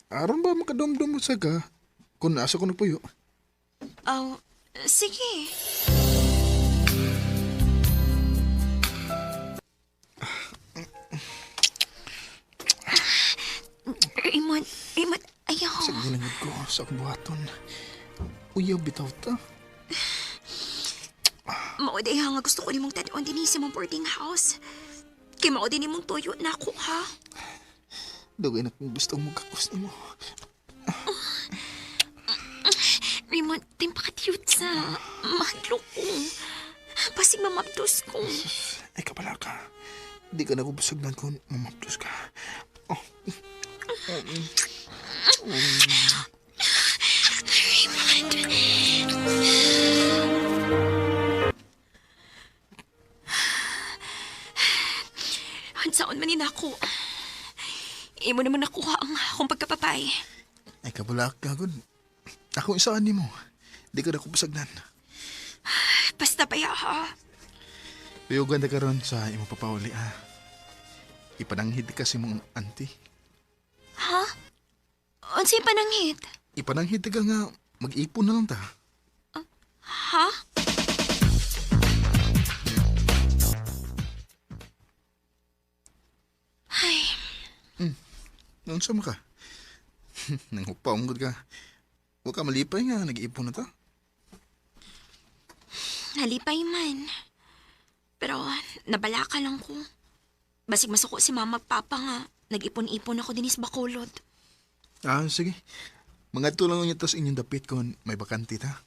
I: Aron ba makadomdom mo sa ka kung nasa ko nagpuyo?
B: Oh, sige. Raymond, Raymond, ayaw.
I: Sa gilangod ko sa akong buhaton. Uyaw bitaw ta.
B: Mao day ha nga gusto ko nimong tadon dinhi sa imong boarding house. Kay mao din nimong tuyo na ako ha.
I: Dugay na kong gusto mo kakos nimo.
B: Raymond, timpaka-cute sa mahadlok ko. Pasig mamabdos ko.
I: Ay kabala ka. Di ka na ko busugnan kung mamapdos ka. Oh.
B: Raymond. Hansaon man ni nako. Imo naman nakuha ang akong pagkapapay.
I: Ay kabala ka gud. Ako isaan nimo. Di ka na ko busugnan.
B: Basta pa ya ha.
I: Tuyugan na karon sa imong papauli ha. Ipananghid ka sa imong auntie.
B: Ha? Unsay pananghit?
I: Ipananghid ka nga mag-ipon na lang ta.
B: Ha? Ay,
I: Noon sa ka? Nang hupaw gud ka. Huwag ka malipay nga, nag-iipon na ta.
B: nalipay man. Pero nabalaka lang ko. Basig masuko si mama at papa nga. Nag-ipon-ipon ako dinis Bacolod.
I: Ah, sige. Mga tulang niya tas inyong dapit kung may bakante ta.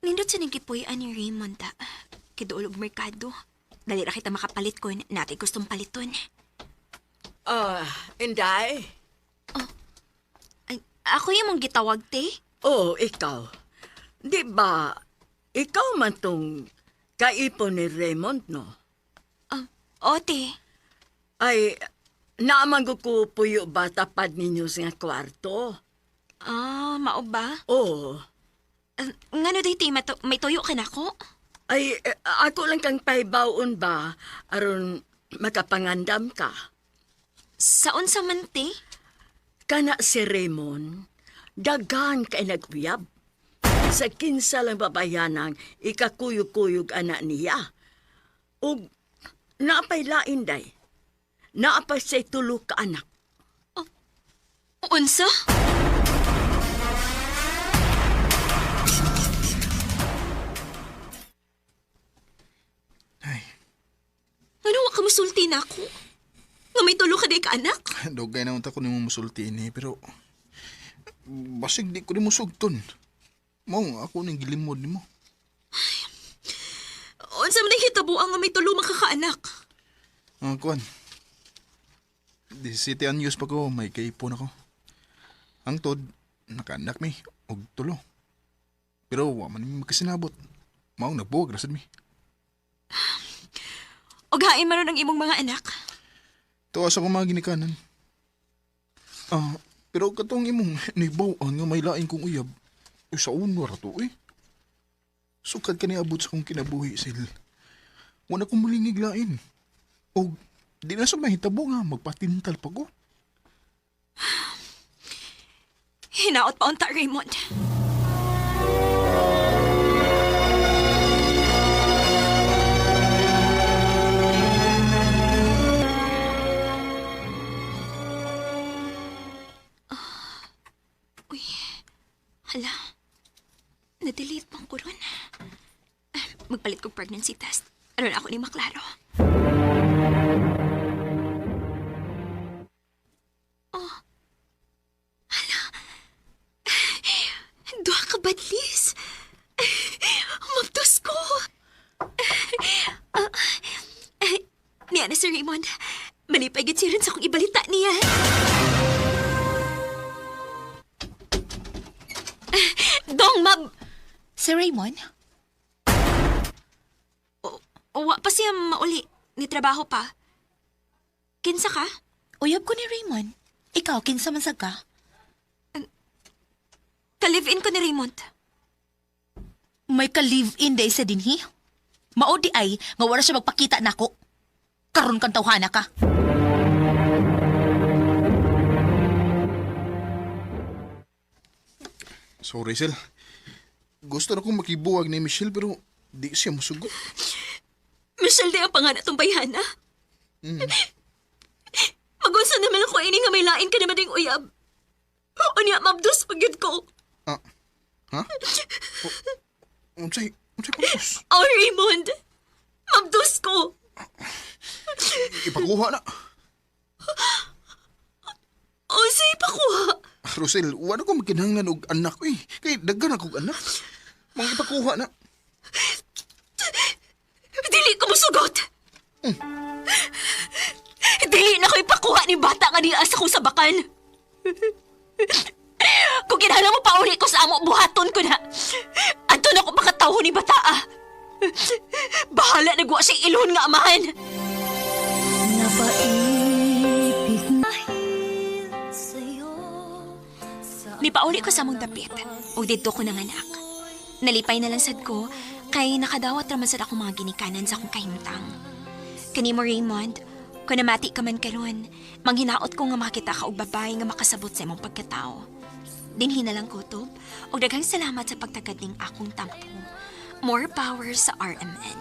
B: Nindot sa nagkipuy-an ni Raymond ta. Kiduol og merkado. Dali ra kita makapalit kon natay gustong paliton.
M: Ah, Inday.
B: Ay, ako yung mong gitawag te.
M: Oh, ikaw. Di ba, ikaw man tong kaipon ni Raymond, no?
B: Ah, o te.
M: Ay, naamang ko puyo ba tapad ninyo sa nga kwarto?
B: Ah, mao ba?
M: Oo.
B: Ah, ngano day te, may tuyo ka nako?
M: Ay, eh, ako lang kang pahibaon ba aron makapangandam ka.
B: Sa unsa man te?
M: Kana si Raymond, daghan kay naguyab. Sa kinsa lang babayanang ikakuyog-kuyog ana niya. Ug naapay lain day. Naapay say tulo ka anak.
B: Unsa?
I: Ay,
B: Ngano wa ka musulti nako? Nga may tulo ka day ka anak?
I: dugay na unta ko nimo musulti ini pero basig di ko nimo sugton. Mao nga ako ning gilimod nimo.
B: Unsa man ang hitabo ang may tulo makakaanak?
I: Ah, kuan. 17 anyos pa ko, may kaipon ako. Hangtod, nakaanak mi, og tulo. Pero wa man mi magkasinabot. Mao nagbuwag ra sad mi.
B: Og hain man ang imong mga anak.
I: Tuwa sa akong mga ginikanan. Ah, pero katong imong nibaw-an nga may lain kong uyab, eh, sa uno ra to eh. Sukad ka niabot sa kong kinabuhi, Sil. Wala kong mulingig lain. O di na sa mahitabo nga, magpatintal pa ko.
B: Hinaot pa unta, Raymond. Ah, uy, hala. Na-delete pang ko ron. Ah, magpalit kong pregnancy test. Ano na ako ni maklaro. Oh, hala. Duha ka badlis. Mabdos ko. Ah, eh, niya na si Raymond. Malipay gid siya rin sa akong ibalita niya. Dong, mab...
K: Si Raymond?
B: Wa pa siya mauli. Ni trabaho pa. Kinsa ka?
K: Uyab ko ni Raymond. Ikaw, kinsa man sad ka?
B: Ka-live-in ko ni Raymond.
K: May ka-live-in day sa dinhi? Mao di ay nga wala siya magpakita nako. Karon kang tawhana ka.
I: Sorry, Sil. Gusto na kong makibuwag ni Michelle pero di siya musugot.
B: Michelle di ang panganak tong bayhana. Magunsa naman ako ini nga may lain ka naman ding uyab. Unya, mabdos pagyud ko.
I: Ah, ha? Unsay, unsay purpose?
B: Oh, Raymond! Mabdos ko!
I: Ipakuha na.
B: Oh, say ipakuha.
I: Rosel, wala ko magkinahanglan og anak eh. Kay daghan akong anak. Mang ipakuha na.
B: Dili ko musugot. Dili na ko ipakuha ni bata nga niya sa kong sabakan. Kung kinahanglan mo pauli ko sa amo, buhaton ko na. Adto na ko makatawo ni bata ah. Bahala na guwa siyang ilon nga amahan.
A: Napaibig dahil sa'yo.
B: Nipauli ko sa among dapit, ug didto ko nanganak. Nalipay na lang sad ko, kay nakadawat raman sad akong mga ginikanan sa akong kahimtang. Kanimo Raymond, kung namati ka man karon, manghinaot ko nga makita ka og babae nga makasabot sa imong pagkatao. Dinhi na lang kutob, ug daghang salamat sa pagtagad ning akong tampo. More power sa RMN.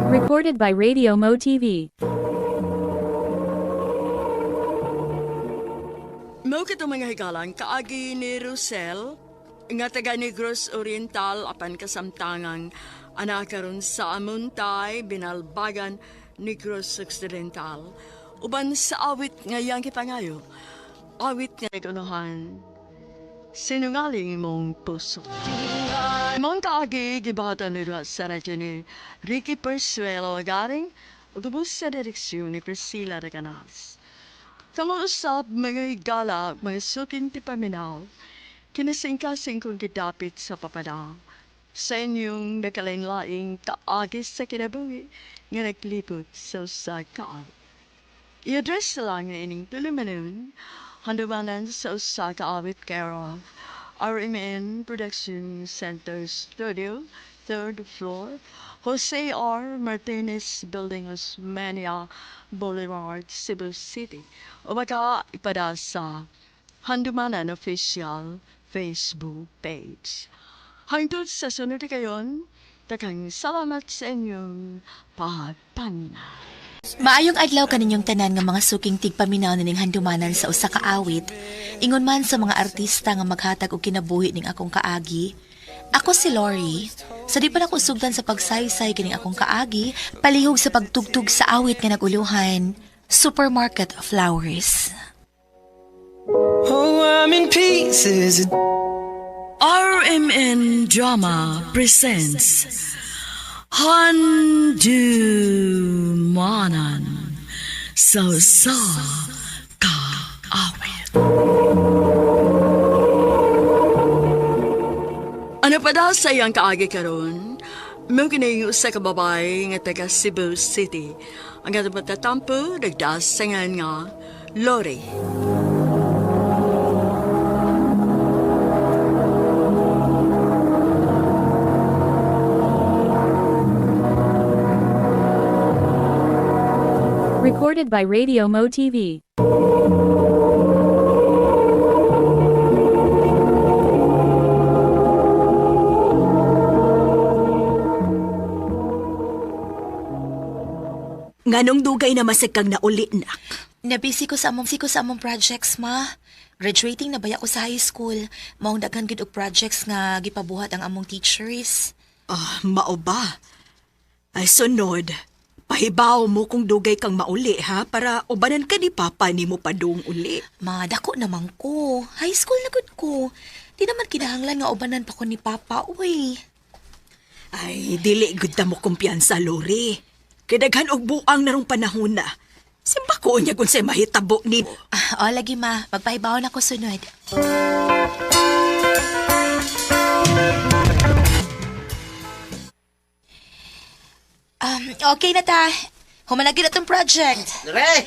H: Recorded by Radio Mo TV.
C: Mao kito mga higalan, kaagi ni Rosel, nga taga Negros Oriental apan kasamtangang anak karon sa Amuntay, Binalbagan, Negros Occidental. Uban sa awit nga iyang gipangayo, awit nga igunuhan, sinungaling mong puso. Mong kaagi gibata ni sa radyo ni Ricky Persuelo garing ug sa direksyon ni Priscilla Reganas. Kamuusap mga higala, mga suking tipaminaw, kinasingkasing kong gidapit sa papadang, sa inyong nakalain-laing kaagis sa kinabuhi nga naglibot sa usa ka awit. I-address lang nga ining tulumanon, handumanan sa usa ka awit care of RMN Production Center Studio, 3rd floor, Jose R. Martinez Building, Osmeña Boulevard, Cebu City. O baka ipada sa Handumanan Official Facebook page. Hangtod sa sunod kayon, daghang salamat sa inyong pagpaminaw.
K: Maayong adlaw kaninyong tanan nga mga suking tigpaminaw nining handumanan sa usa ka awit. Ingon man sa mga artista nga maghatag og kinabuhi ning akong kaagi. Ako si Lori. Sa di pa nako sugdan sa pagsaysay kining akong kaagi, palihog sa pagtugtog sa awit nga naguluhan, Supermarket Flowers.
N: Oh, I'm in pieces.
C: RMN Drama presents Handumanan sa sa kaawit. Ano pa daw sa iyang kaagi karon? Mo kini usa ka babae nga taga Cebu City. Ang atong patatampo nagdasangan nga Lori.
H: Recorded by Radio Mo TV.
B: Nganong dugay na masag kang nauli, nak?
K: Nabisi ko sa among projects, ma. Graduating na baya ko sa high school. Maong daghan gid og projects nga gipabuhat ang among teachers.
C: Ah, mao ba? Ay, sunod. Pahibaw mo kung dugay kang mauli, ha? Para ubanan ka ni Papa ni mo padung uli.
K: Ma, dako naman ko. High school na gud ko. Di naman kinahanglan nga ubanan pa ko ni Papa, uy.
C: Ay, dili gud ta mo kumpiyansa, Lori. Kay daghan og buang narong panahon na. Simba ko niya kung sa'y mahitabo ni...
K: Ah, oh, lagi ma. Magpahibaw na ko sunod. Okay na ta. Humanagin na tong project.
L: Re!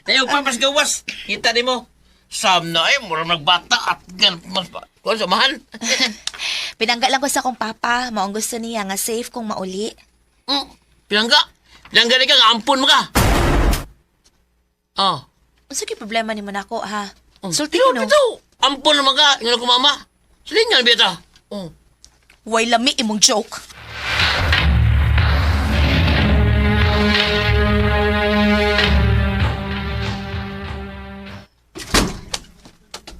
L: Tayo pa mas gawas. Kita ni mo. Sam na ay, mura magbata at gan mas pa. Kuan samahan.
K: Pinangga lang ko sa akong papa. Maong gusto niya nga safe kung mauli.
L: Pinangga. Pinangga ni ka, nga ampon mo ka. Oh.
K: Unsa kay problema nimo nako ha? Sulti
L: Pero
K: ko no.
L: bitaw, ampon naman ka. Ingon ko mama. Silingan bita. Oh.
K: Way lami imong joke.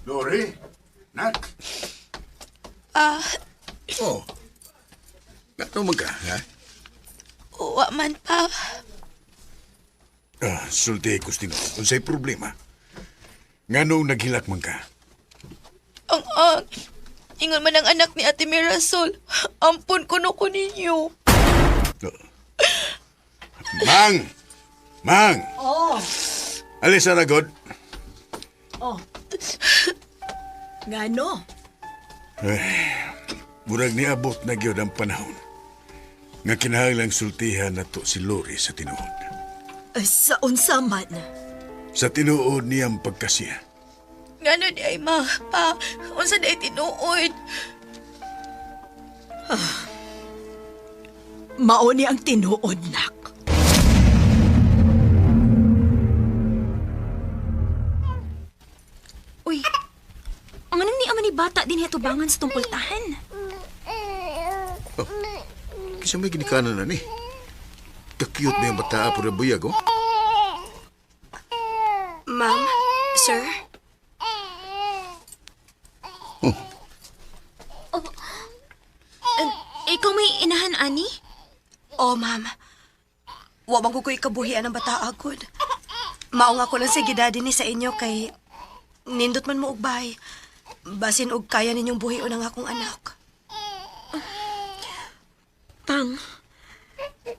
E: Lori? Nak?
K: Ah,
E: Oh. Nato man ka, ha?
K: wa man pa.
E: Ah, sulti, Kustino. Unsay problema? Nganong naghilak man ka?
K: Ang ang ingon man ang anak ni Ate Mirasol. Ampon ko no ko ninyo.
E: Mang! Mang!
C: Oh,
E: Alis na ragod.
C: oh. Ngano?
E: Ay, murag niabot na gyud ang panahon. Nga kinahanglang sultihan na to si Lori sa tinuod.
C: Ay, sa unsa man.
E: Sa tinuod niyang pagkasiya.
K: Ngano di ay ma, pa, unsa di ay tinuod?
C: Ah. Mao ni ang tinuod, nak.
B: Uy, ang anong ni ama ni bata din hitubangan sa tungkultahan?
E: Kisa may ginikanan na ni. Ka-cute na yung bata po na buyag, oh.
D: Ma'am, sir?
B: Oh. Ikaw may inahan, ani?
D: Oh, ma'am. Wa man ko ko'y kabuhian ang bata agod. Mao nga ko lang sa gidadi ni sa inyo kay nindot man mo og bahay. Basin og kaya ninyong buhion ang akong anak.
B: Pang,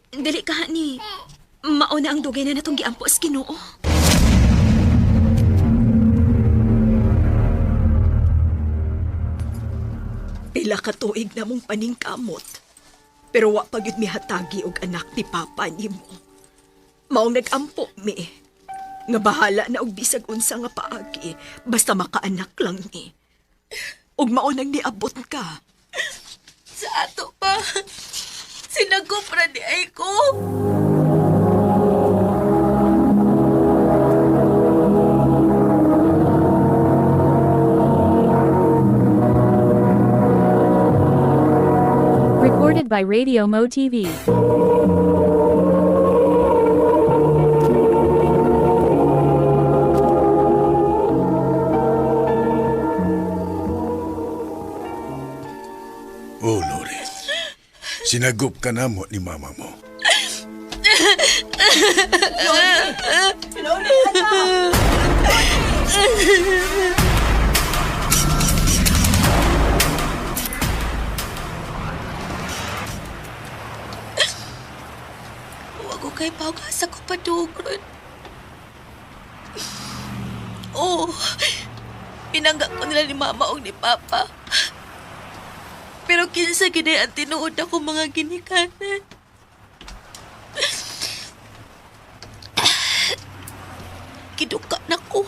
B: dili ka ni. Mauna ang dugay na natong giampo sa Ginoo.
C: Pila ka tuig na mong paningkamot. Pero wa pa gyud mihatagi og anak ni Papa nimo. Maong nagampo mi. Nga bahala na og bisag unsa nga paagi, basta makaanak lang ni. Ug mao nang niabot ka.
K: Sa ato pa. Sinagop ra di ay ko.
H: Recorded by Radio Mo TV.
E: Oh, Sinagup ka na mo ni mama mo.
M: Lori! Lori, anak!
B: Huwag ko kay pag-asa ko padugron. Oo, pinangga ko nila ni mama o ni papa. Pero kinsa gid ang tinuod ako mga ginikanan. Kiduka na ko.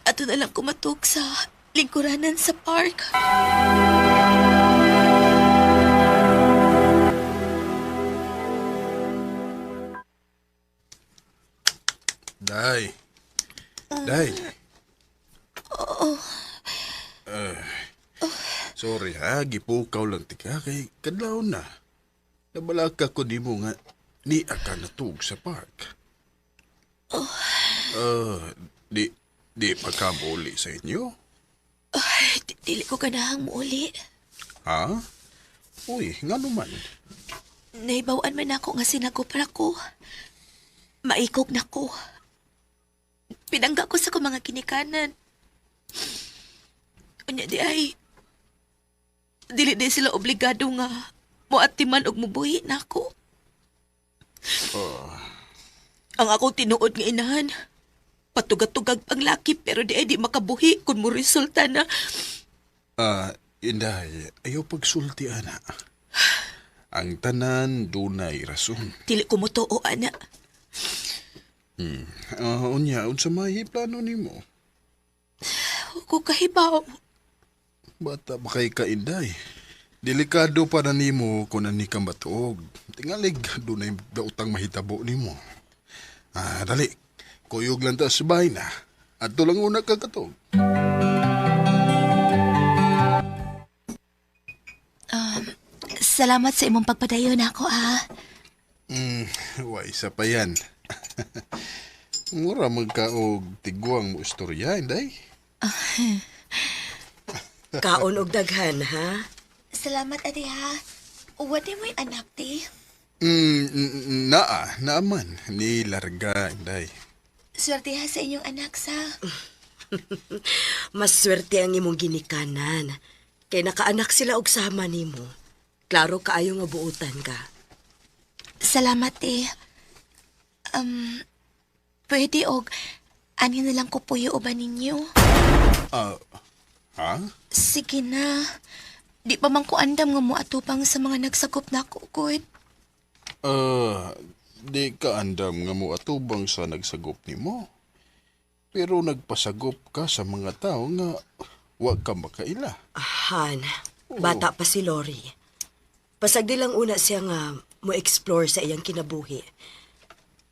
B: Ato na lang kumatok sa lingkuranan sa park.
E: Day. Day.
B: Oo.
E: Sorry ha, gipukaw lang tika kay kadlaw na. Nabalaka ko nimo nga ni ka natug sa park.
B: Oh.
E: Di pa ka muuli sa inyo?
B: Ay, dili ko ganahang muuli.
E: Ha? Uy, nga naman.
B: Naibawan man ako nga sinagupra ko. Maikog na ko. Pinangga ko sa ko mga kinikanan. Unya di ay, dili di sila obligado nga moatiman og mubuhi na ako.
E: Oh.
B: Ang akong tinuod nga inahan, patugatugag pang laki pero di ay di makabuhi kung mo resulta na.
E: Inday, ayaw pagsulti, ana. Ang tanan dunay rason.
B: Dili ko motoo, ana.
E: Unya, unsa may plano nimo?
B: Ko kahibaw.
E: Bata pa kay ka, Inday. Delikado pa na nimo kung ani ka matuog. Tingalig, dunay dautang mahitabo nimo. Dali. Kuyog lang ta sa bahay na. Adto lang una ka katog.
B: Salamat sa imong pagpadayon ako, ah.
E: Wa isa pa yan. Mura magkaog tigwang mo istorya, Inday.
M: Kaon og daghan, ha?
B: Salamat, ate, ha. Uwa di mo'y anak, ti.
E: Naa, naaman. Ni larga, Inday.
B: Swerte ha sa inyong anak, sa.
M: Mas swerte ang imong ginikanan. Kay nakaanak sila og sama nimo. Klaro kaayo nga buutan ka.
B: Salamat, eh. Pwede og ani na lang ko puyo ba ninyo?
E: Ha?
B: Sige na. Di pa man ko andam nga mo atupang sa mga nagsakop na ako, good.
E: Di ka andam nga mo atubang sa nagsagop nimo. Pero nagpasagop ka sa mga tao nga wa ka makaila.
M: Han, bata pa si Lori. Pasagdi lang una siya nga mo explore sa iyang kinabuhi.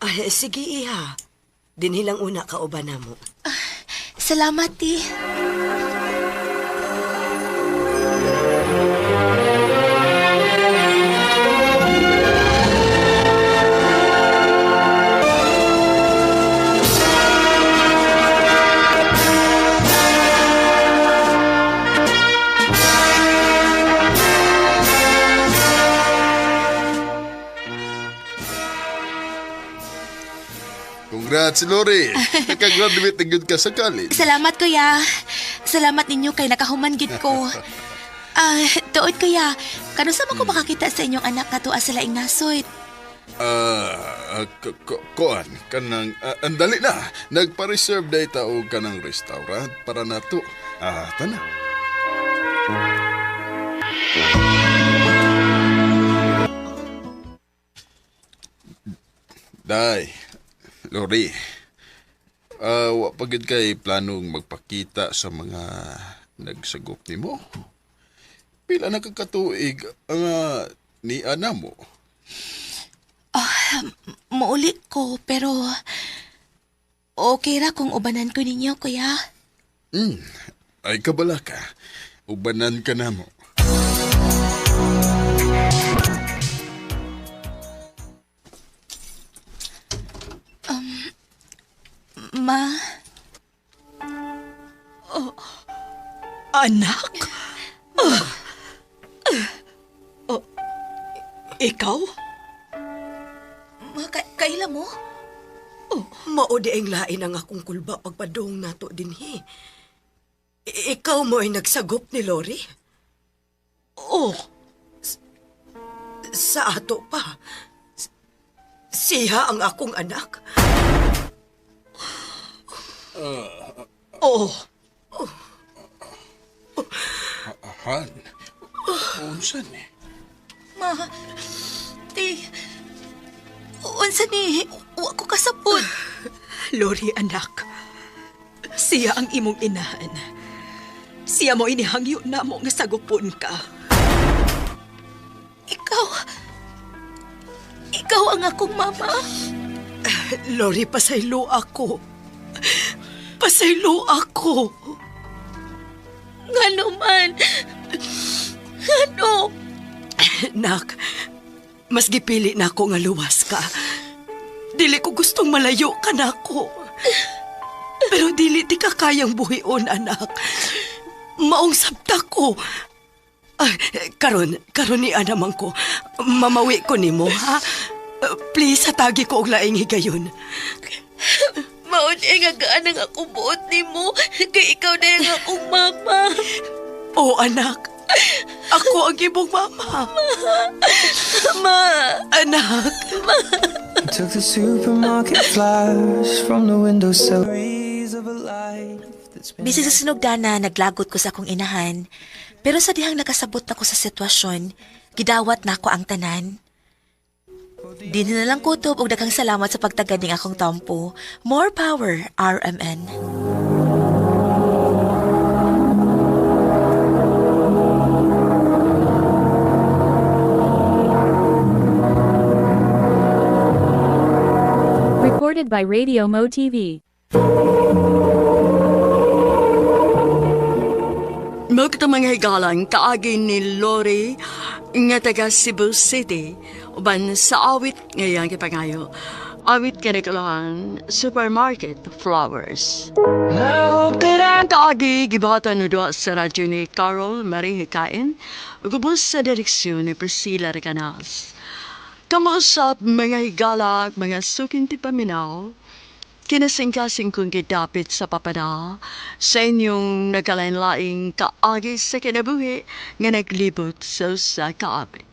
M: Ay, sige iha. Dinhi lang una kauban namo.
B: Salamat, ti.
E: Congrats, Lori. Nakagraduate na gyud ka sa college.
B: Salamat, kuya. Salamat ninyo kay nakahuman gid ko. Tuod, kuya. Kanusa man ko makakita sa inyong anak nga tuwa sa laing nasod?
E: Kuan, kanang, andali na. Nagpa-reserve day ta og kanang restaurant para nato. Tana. Day, Lori. Wa pa gyud kay planong magpakita sa mga nagsagop nimo. Pila na ka katuig ang ni ana mo?
B: Muuli ko, pero okay ra kung ubanan ko ninyo, kuya.
E: Ay kabala ka. Ubanan ka na mo.
B: Ma,
M: Oh, Anak? Ah. Oh, ikaw?
D: Ma, kaila mo?
M: Oh, mao di ang lain ang akong kulba pagpadong nato dinhi. Ikaw mo ay nagsagop ni Lori? Oh. Sa ato pa. Siya ang akong anak. Oh.
I: Han, unsa ni?
D: Ma, ti, unsa ni, wa ko kasapot.
M: Lori, anak. Siya ang imong inahan. Siya mo inihangyo na mo nga sagupon ka.
D: Ikaw, ikaw ang akong mama.
M: Lori, pasaylo ako. Pasaylo ako.
D: Ngano man? Ngano?
M: Nak, mas gipili na ako nga luwas ka. Dili ko gustong malayo ka na ako. Pero dili di ka kayang buhion, anak. Maong sabta ko. Ay, karon, karon ni anamang ko. Mamawi ko nimo, ha? Please, hatagi ko og laing higayon.
D: Maon ay nga gaan ang akong buot nimo. Kay ikaw na ang akong mama.
M: Oh, anak. Ako ang imong mama.
D: Ma!
M: Anak.
N: Took the supermarket flowers from the windowsill. Breeze of a life that's been
K: Bisan sa sinugdana, naglagot ko sa akong inahan. Pero sa dihang nakasabot na ko sa sitwasyon, gidawat na ako ang tanan. Di na lang kutob og daghang salamat sa pagtagad ning akong tampo. More power, RMN.
H: Recorded by Radio Mo TV.
C: Mao kita mga higalan kaagi ni Lori nga taga Cebu City uban sa awit ngayang gipangayo. Awit kanikulhan Supermarket Flowers.
N: I hope that I
C: Ang kaagi gibatan no duha sa radyo ni Carol Marie Hikain ug ubos sa direksyon ni Priscilla Recanas. Kamuusap mga higala mga suking tipaminaw, kinasingkasing kong gidapit sa papada sa inyong nagkalain-laing kaagi sa kinabuhi nga naglibot sa usa ka awit.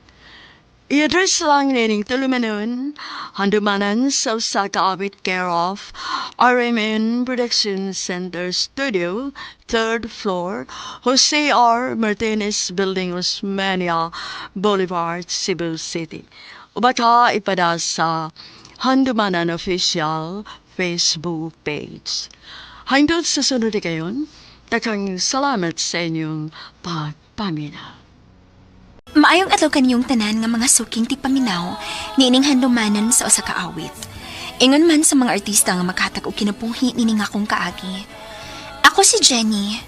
C: I-address lang nining tulumanon, handumanan sa usa ka awit care of RMN Production Center Studio, 3rd floor, Jose R. Martinez Building, Osmania Boulevard, Cebu City. O baka ipada sa Handumanan Official Facebook page. Hangtod sa sunod kayon, dakang salamat sa inyong pagpaminaw.
B: Maayong adlaw kaniyong tanan nga mga suking tigpaminaw niining handumanan sa usa ka awit. Ingon man sa mga artista nga makatag og kinabuhi nining akong kaagi. Ako si Jenny.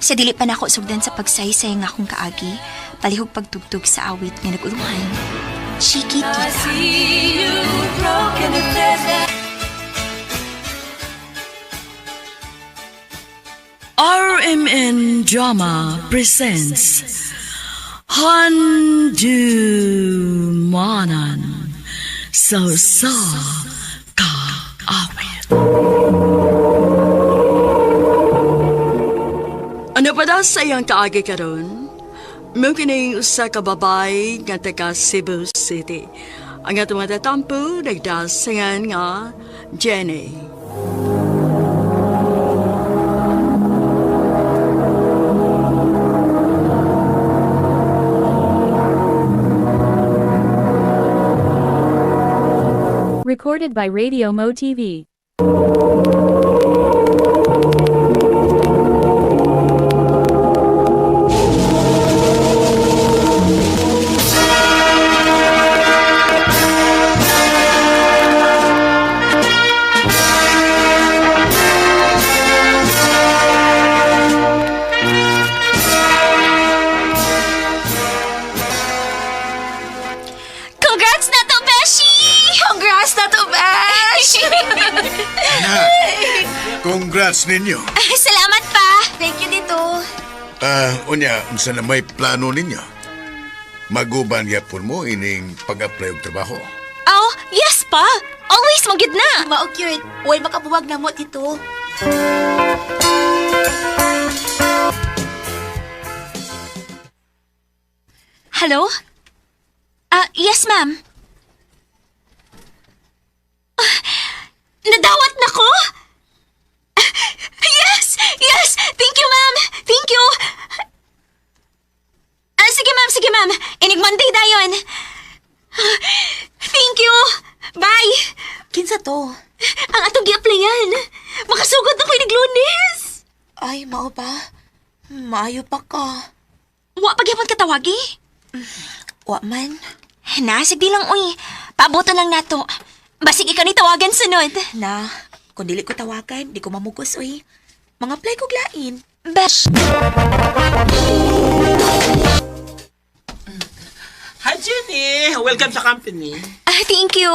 B: Sa dili pa nako sugdan sa pagsaysay nga akong kaagi, palihog pagtugtog sa awit nga nag-uluhan. Chiquitita.
C: RMN Drama presents Handumanan So Sa Kaawit. Ano pa daw sa iyang kaagi karon? Mungkin usa ka babay nga taga Cebu City. Ang atong mga tatampo nagdasingan nga Jenny.
H: Recorded by Radio Mo TV.
B: Congrats na to, Beshi! Congrats na to, Besh!
E: Anak, congrats ninyo.
B: Salamat pa! Thank you dito.
E: Ah, unya, unsa na may plano ninyo? Maguban gyapon mo ining pag-apply og trabaho.
B: Oh, yes pa! Always magyud na!
K: Mao cute. Way makabuwag na mo, Tito.
B: Hello? Ah, yes, ma'am. Ah, nadawat na ko? Ah, yes! Yes! Thank you, ma'am! Thank you! Ah, sige, ma'am. Sige, ma'am. Inig Monday dayon. Ah, thank you! Bye!
K: Kinsa to?
B: Ang atong gi-applyan. Makasugod na ko inig Lunes.
D: Ay, mao ba? Maayo pa ka.
B: Wa pagyapon katawagi.
D: Wa man.
B: Na, sige lang, uy. Paaboto lang nato. Basig ikaw ni tawagan sunod.
D: Na, kung dili ko tawagan, di ko mamugos, uy. Mga apply ko lain.
B: Besh.
L: Hi, Jenny! Welcome sa company.
B: Ah, thank you.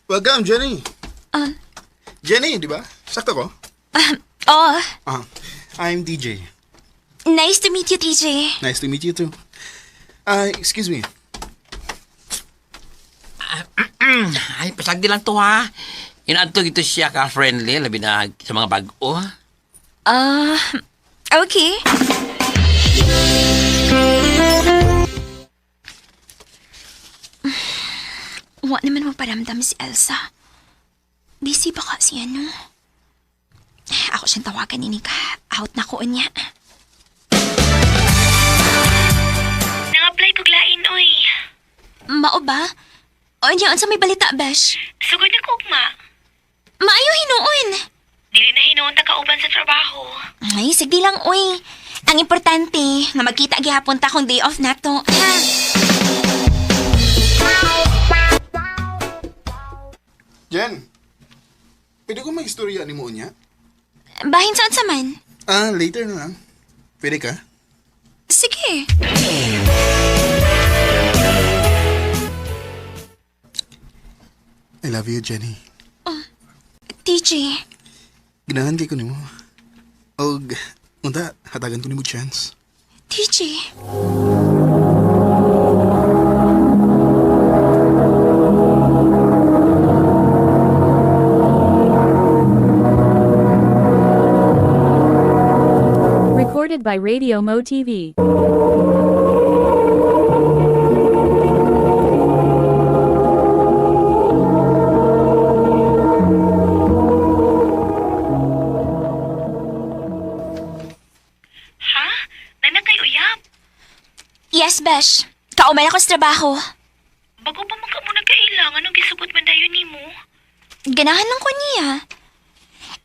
I: Welcome, Jenny.
B: Ah.
I: Jenny, di ba? Sakto ko?
B: Oh,
I: Ah, I'm DJ.
B: nice to meet you, TJ.
I: Nice to meet you too. Ah, excuse me.
L: Ay, pasagdi lang to ha. Inaadto ito siya ka-friendly, labi na sa mga bag-o.
B: Ah, okay. Wa naman magparamdam si Elsa. Busy ba ka siya, no? Ako siyang tawagan ni Nika. Out na ko niya.
G: Nang-apply ko lain, oy.
B: Mao ba? O niya, unsa may balita, Besh?
G: Sugod na ko ugma.
B: Maayo hinuon.
G: Dili na hinuon ta kauban sa trabaho.
B: Ay, sige lang, uy. Ang importante, nga magkita gihapon ta kung day off na to. Ha?
I: Jen, pwede ko mag-istorya ni mo niya?
B: Bahin sa unsa man.
I: Ah, later na lang. Pwede ka?
B: Sige.
I: I love you, Jenny.
B: TJ,
I: Ganahan kay ko nimo. Og, unta, hatagan ko nimo chance.
B: TJ.
H: Recorded by Radio Mo TV.
G: Ha? Nana kay uyab.
B: Yes, Besh. Kaumay ako sa trabaho.
G: Bago pa man ka mo nagkailang, anong gisugot man dayon nimo?
B: Ganahan lang ko niya.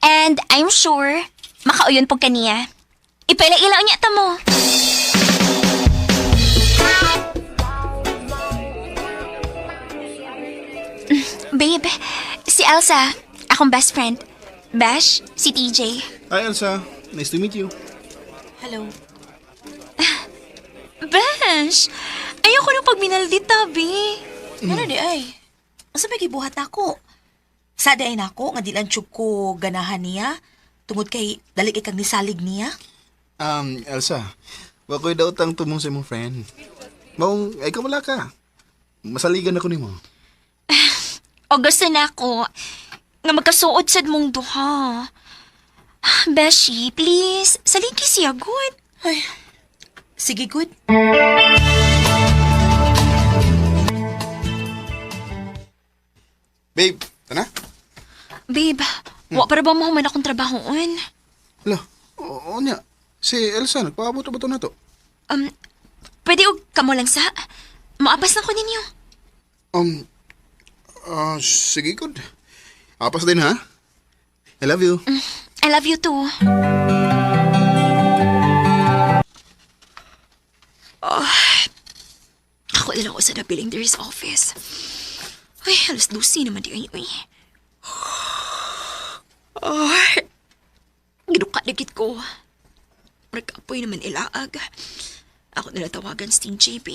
B: And I'm sure, makauyon po kaniya. Ipaila-ilaw niya ta mo. Babe, si Elsa, akong best friend. Besh, si TJ.
I: Hi, Elsa. Nice to meet you.
D: Hello.
B: Besh, ayoko nung pagminaldita, be.
D: Ano di ay? Asa may gibuhat nako? Sa di ay nako nga di lang tiyog ko ganahan niya tungod kay dali kay kang nisalig niya.
I: Elsa, wako'y daw tang tumong sa imong friend. Maong, ay kamala ka. Masaligan ako nimo.
B: O gusto na ako nga magkasuod sad mong duha. Beshi, please, saligi siya, good.
D: Ay. Sige, good.
I: Babe, tana?
B: Babe, wa para ba mahuman akong trabahoon?
I: Hala, oo niya. Si Elsa, nagpaabot ba ito na to?
B: Pwede og kamo lang sa? Maapas lang ko ninyo.
I: Um, sige, good. Apas din, ha? I love you.
B: I love you too. Oh, ako na lang ako sa nabiling there is office. Ay, alas 12 naman di ay, uy. Oh, ginuka na gid ko. Nagkapoy naman ilaag. Ako na tawagan si Team JP.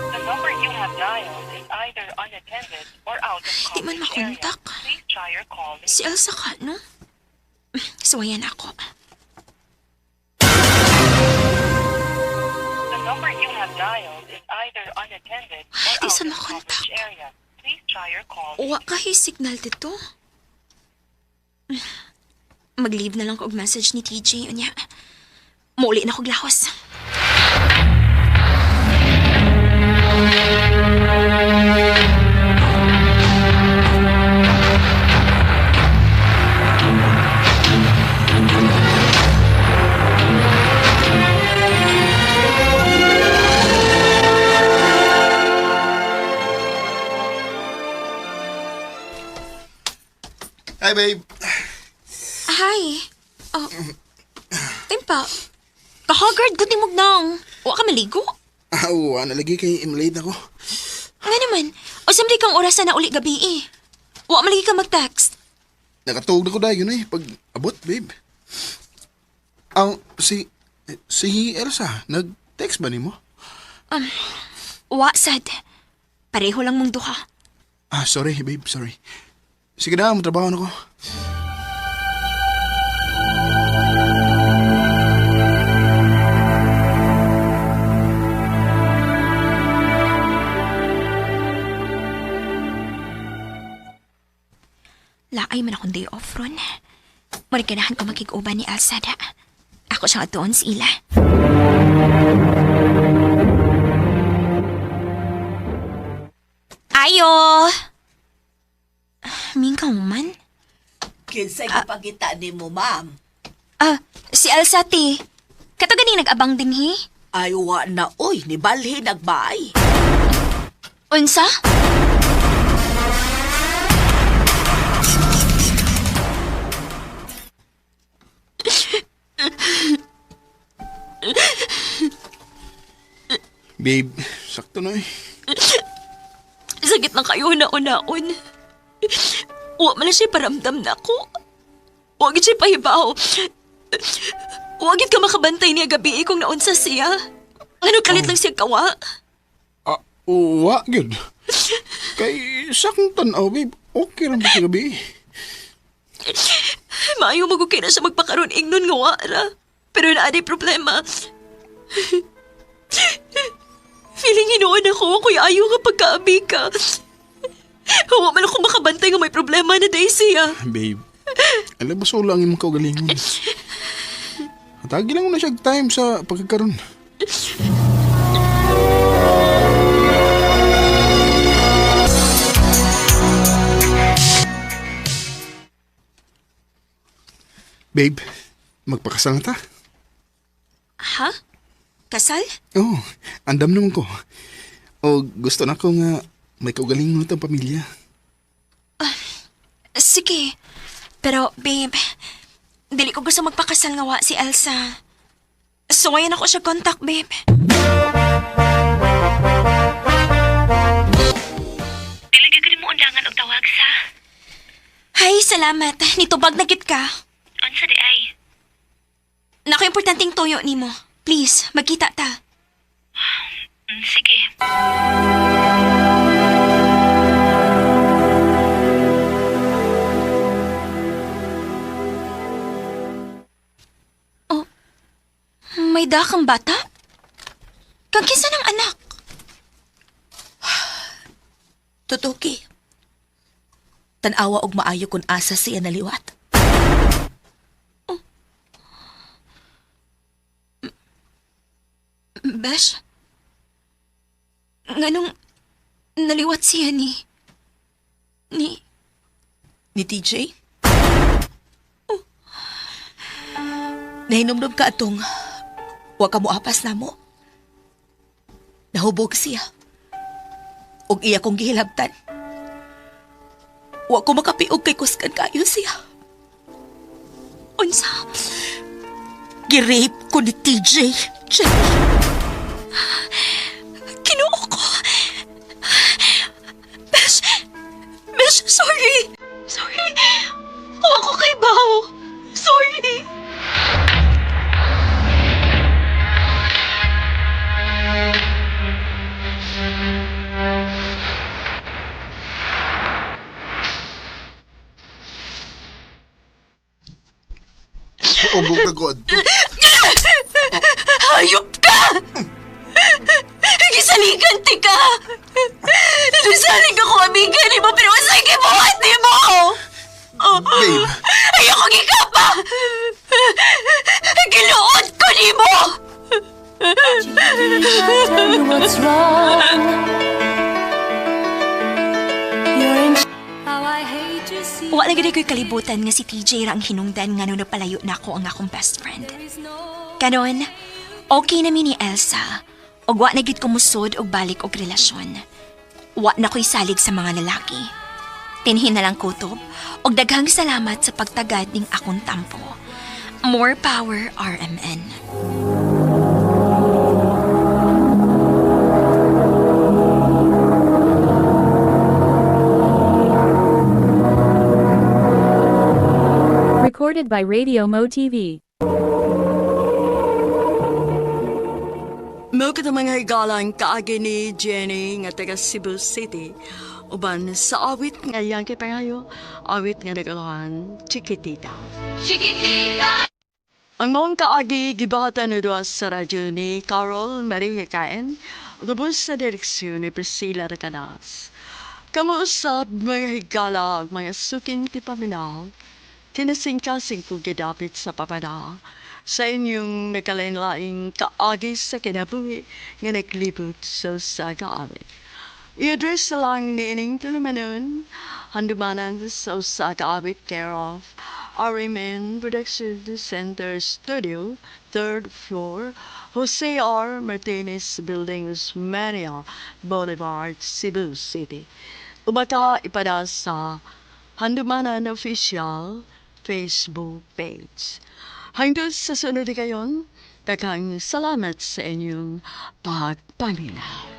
O: The number you have dialed is either unattended or out of
B: Di man
O: coverage area.
B: makontak.
O: Please try your call later.
B: Si Elsa ka, no? Suwayan ako. sa makontak.
O: coverage area. Please try your call.
B: Wa kahi signal dito. Mag-leave na lang ko og message ni TJ unya. Muuli na kog lahos.
I: Hi, babe.
B: Hi. Oh. Timpa. Kahagard gud nimog nang. Wa ka maligo?
I: Ah, oo, lagi kay imlate ako.
B: Nga naman. O samdi kang oras na uli gabi eh. Wa malagi ka mag-text.
I: Nakatuog na ko dahil yun eh. Pag abot, babe. Ang, si Elsa, nag-text ba nimo?
B: Wa sad. Pareho lang mong duha.
I: Ah, sorry, babe, sorry. Sige na, matrabaho na ko.
B: Laay man akong day off ron. Mariganahan ko makig-uban ni Elsa da. Ako siyang atuon sa ila. Ayo! Mingkaw man?
M: Kinsay gipangita nimo, ma'am?
B: Ah, si Elsa ti. Kato ganing nag-abang din hi?
M: Ay, wa na, oy, ni balhin nagbaay.
B: Unsa?
I: Babe, sakto na eh.
B: Sakit lang kayo na-unaon. Wa man na siya paramdam na ako. Wa gid siya pahibaw. Wa gid ka makabantay niya gabi eh kung naunsa siya. Ano kalit lang siya kawa?
I: Ah, uwa, good. Kay sakong tanaw, babe, okay lang ba sa gabi?
B: Maayo magukay na siya magpakaroon ingnon nga wa ra. Pero naa di problema. Feeling hinuon ako, kuya ayaw nga pagkaabi ka. Wa man ako makabantay nga may problema na day siya.
I: Babe, alam ba solo ang imong kaugalingon? Hatagi lang mo na siya og time sa pagkakaroon. Babe, magpakasal na ta.
B: Ha? Kasal?
I: Oo, oh, andam naman ko. O gusto na ko nga may kaugalingon na tang pamilya.
B: Sige. Pero, babe, dili ko gusto magpakasal nga wa si Elsa. So, ngayon ako siya contact, babe.
G: Dili gyud ko nimo undangan og tawag sa.
B: Hay, salamat. Nitubag na gid ka.
G: Unsa di ay?
B: Nako, importanteng tuyo nimo. Please, magkita ta.
G: Sige.
B: Oh, may dakang bata? Kag kinsa ng anak?
K: Tutuki. Tanawa og maayo kun asa siya naliwat.
B: Besh? Nganong naliwat siya ni... Ni...
K: Ni TJ? Nahinumdum ka atong wa ka moapas namo. Nahubog siya. Og iya kong gihilabtan. Wa ko makapiog kay kuskan kayo siya.
B: Unsa?
K: Girape ko ni TJ. Jenny.
B: Kinuo ko. Besh! Besh, sorry! Sorry! Huwag ko kay Bao. Sorry!
I: Ugog na ko adto.
B: Hayop ka! Gisalig. Saligan tika. Nagsalig ako amiga ni mo, pero asa'y gibuhat ni mo!
I: Babe.
B: Ayoko gikapa! Giluod ko ni mo!
A: Tell you what's wrong. You're in How I hate to see
B: Wa na gid ko'y kalibutan nga si TJ ra ang hinungdan nga nung napalayo na ako ang akong best friend. Karon, okay na mi ni Elsa. Og wa na gid ko musod og balik og relasyon. Wa na ko'y salig sa mga lalaki. Tinhin na lang kutob og daghang salamat sa pagtagad ning akong tampo. More power, RMN.
H: Recorded by Radio Mo TV.
C: Mao kita mga higalang kaagi ni Jenny nga taga Cebu City. Uban sa awit nga iyang kipangayo, awit nga nagalahan, Chiquitita.
A: Chiquitita.
C: Ang maong kaagi gibahatan ni duha sa radyo ni Carol Marie Kain, lubos sa direksyon ni Priscilla Recanas. Kamuusap mga higala ug mga suking tipaminaw, kinasingkasing kong gidapit sa papada sa inyong nagkalain-laing kaagi sa kinabuhi nga naglibot sa usa ka awit. I-address na lang niining tulumanon, handumanan sa usa ka awit care of RMN Production Center Studio, third floor, Jose R. Martinez Building, Osmeña Boulevard, Cebu City. Umaka ipada sa Handumanan Official Facebook page. Hanggang sa sunod kayon, daghang salamat sa inyong pagpaminaw.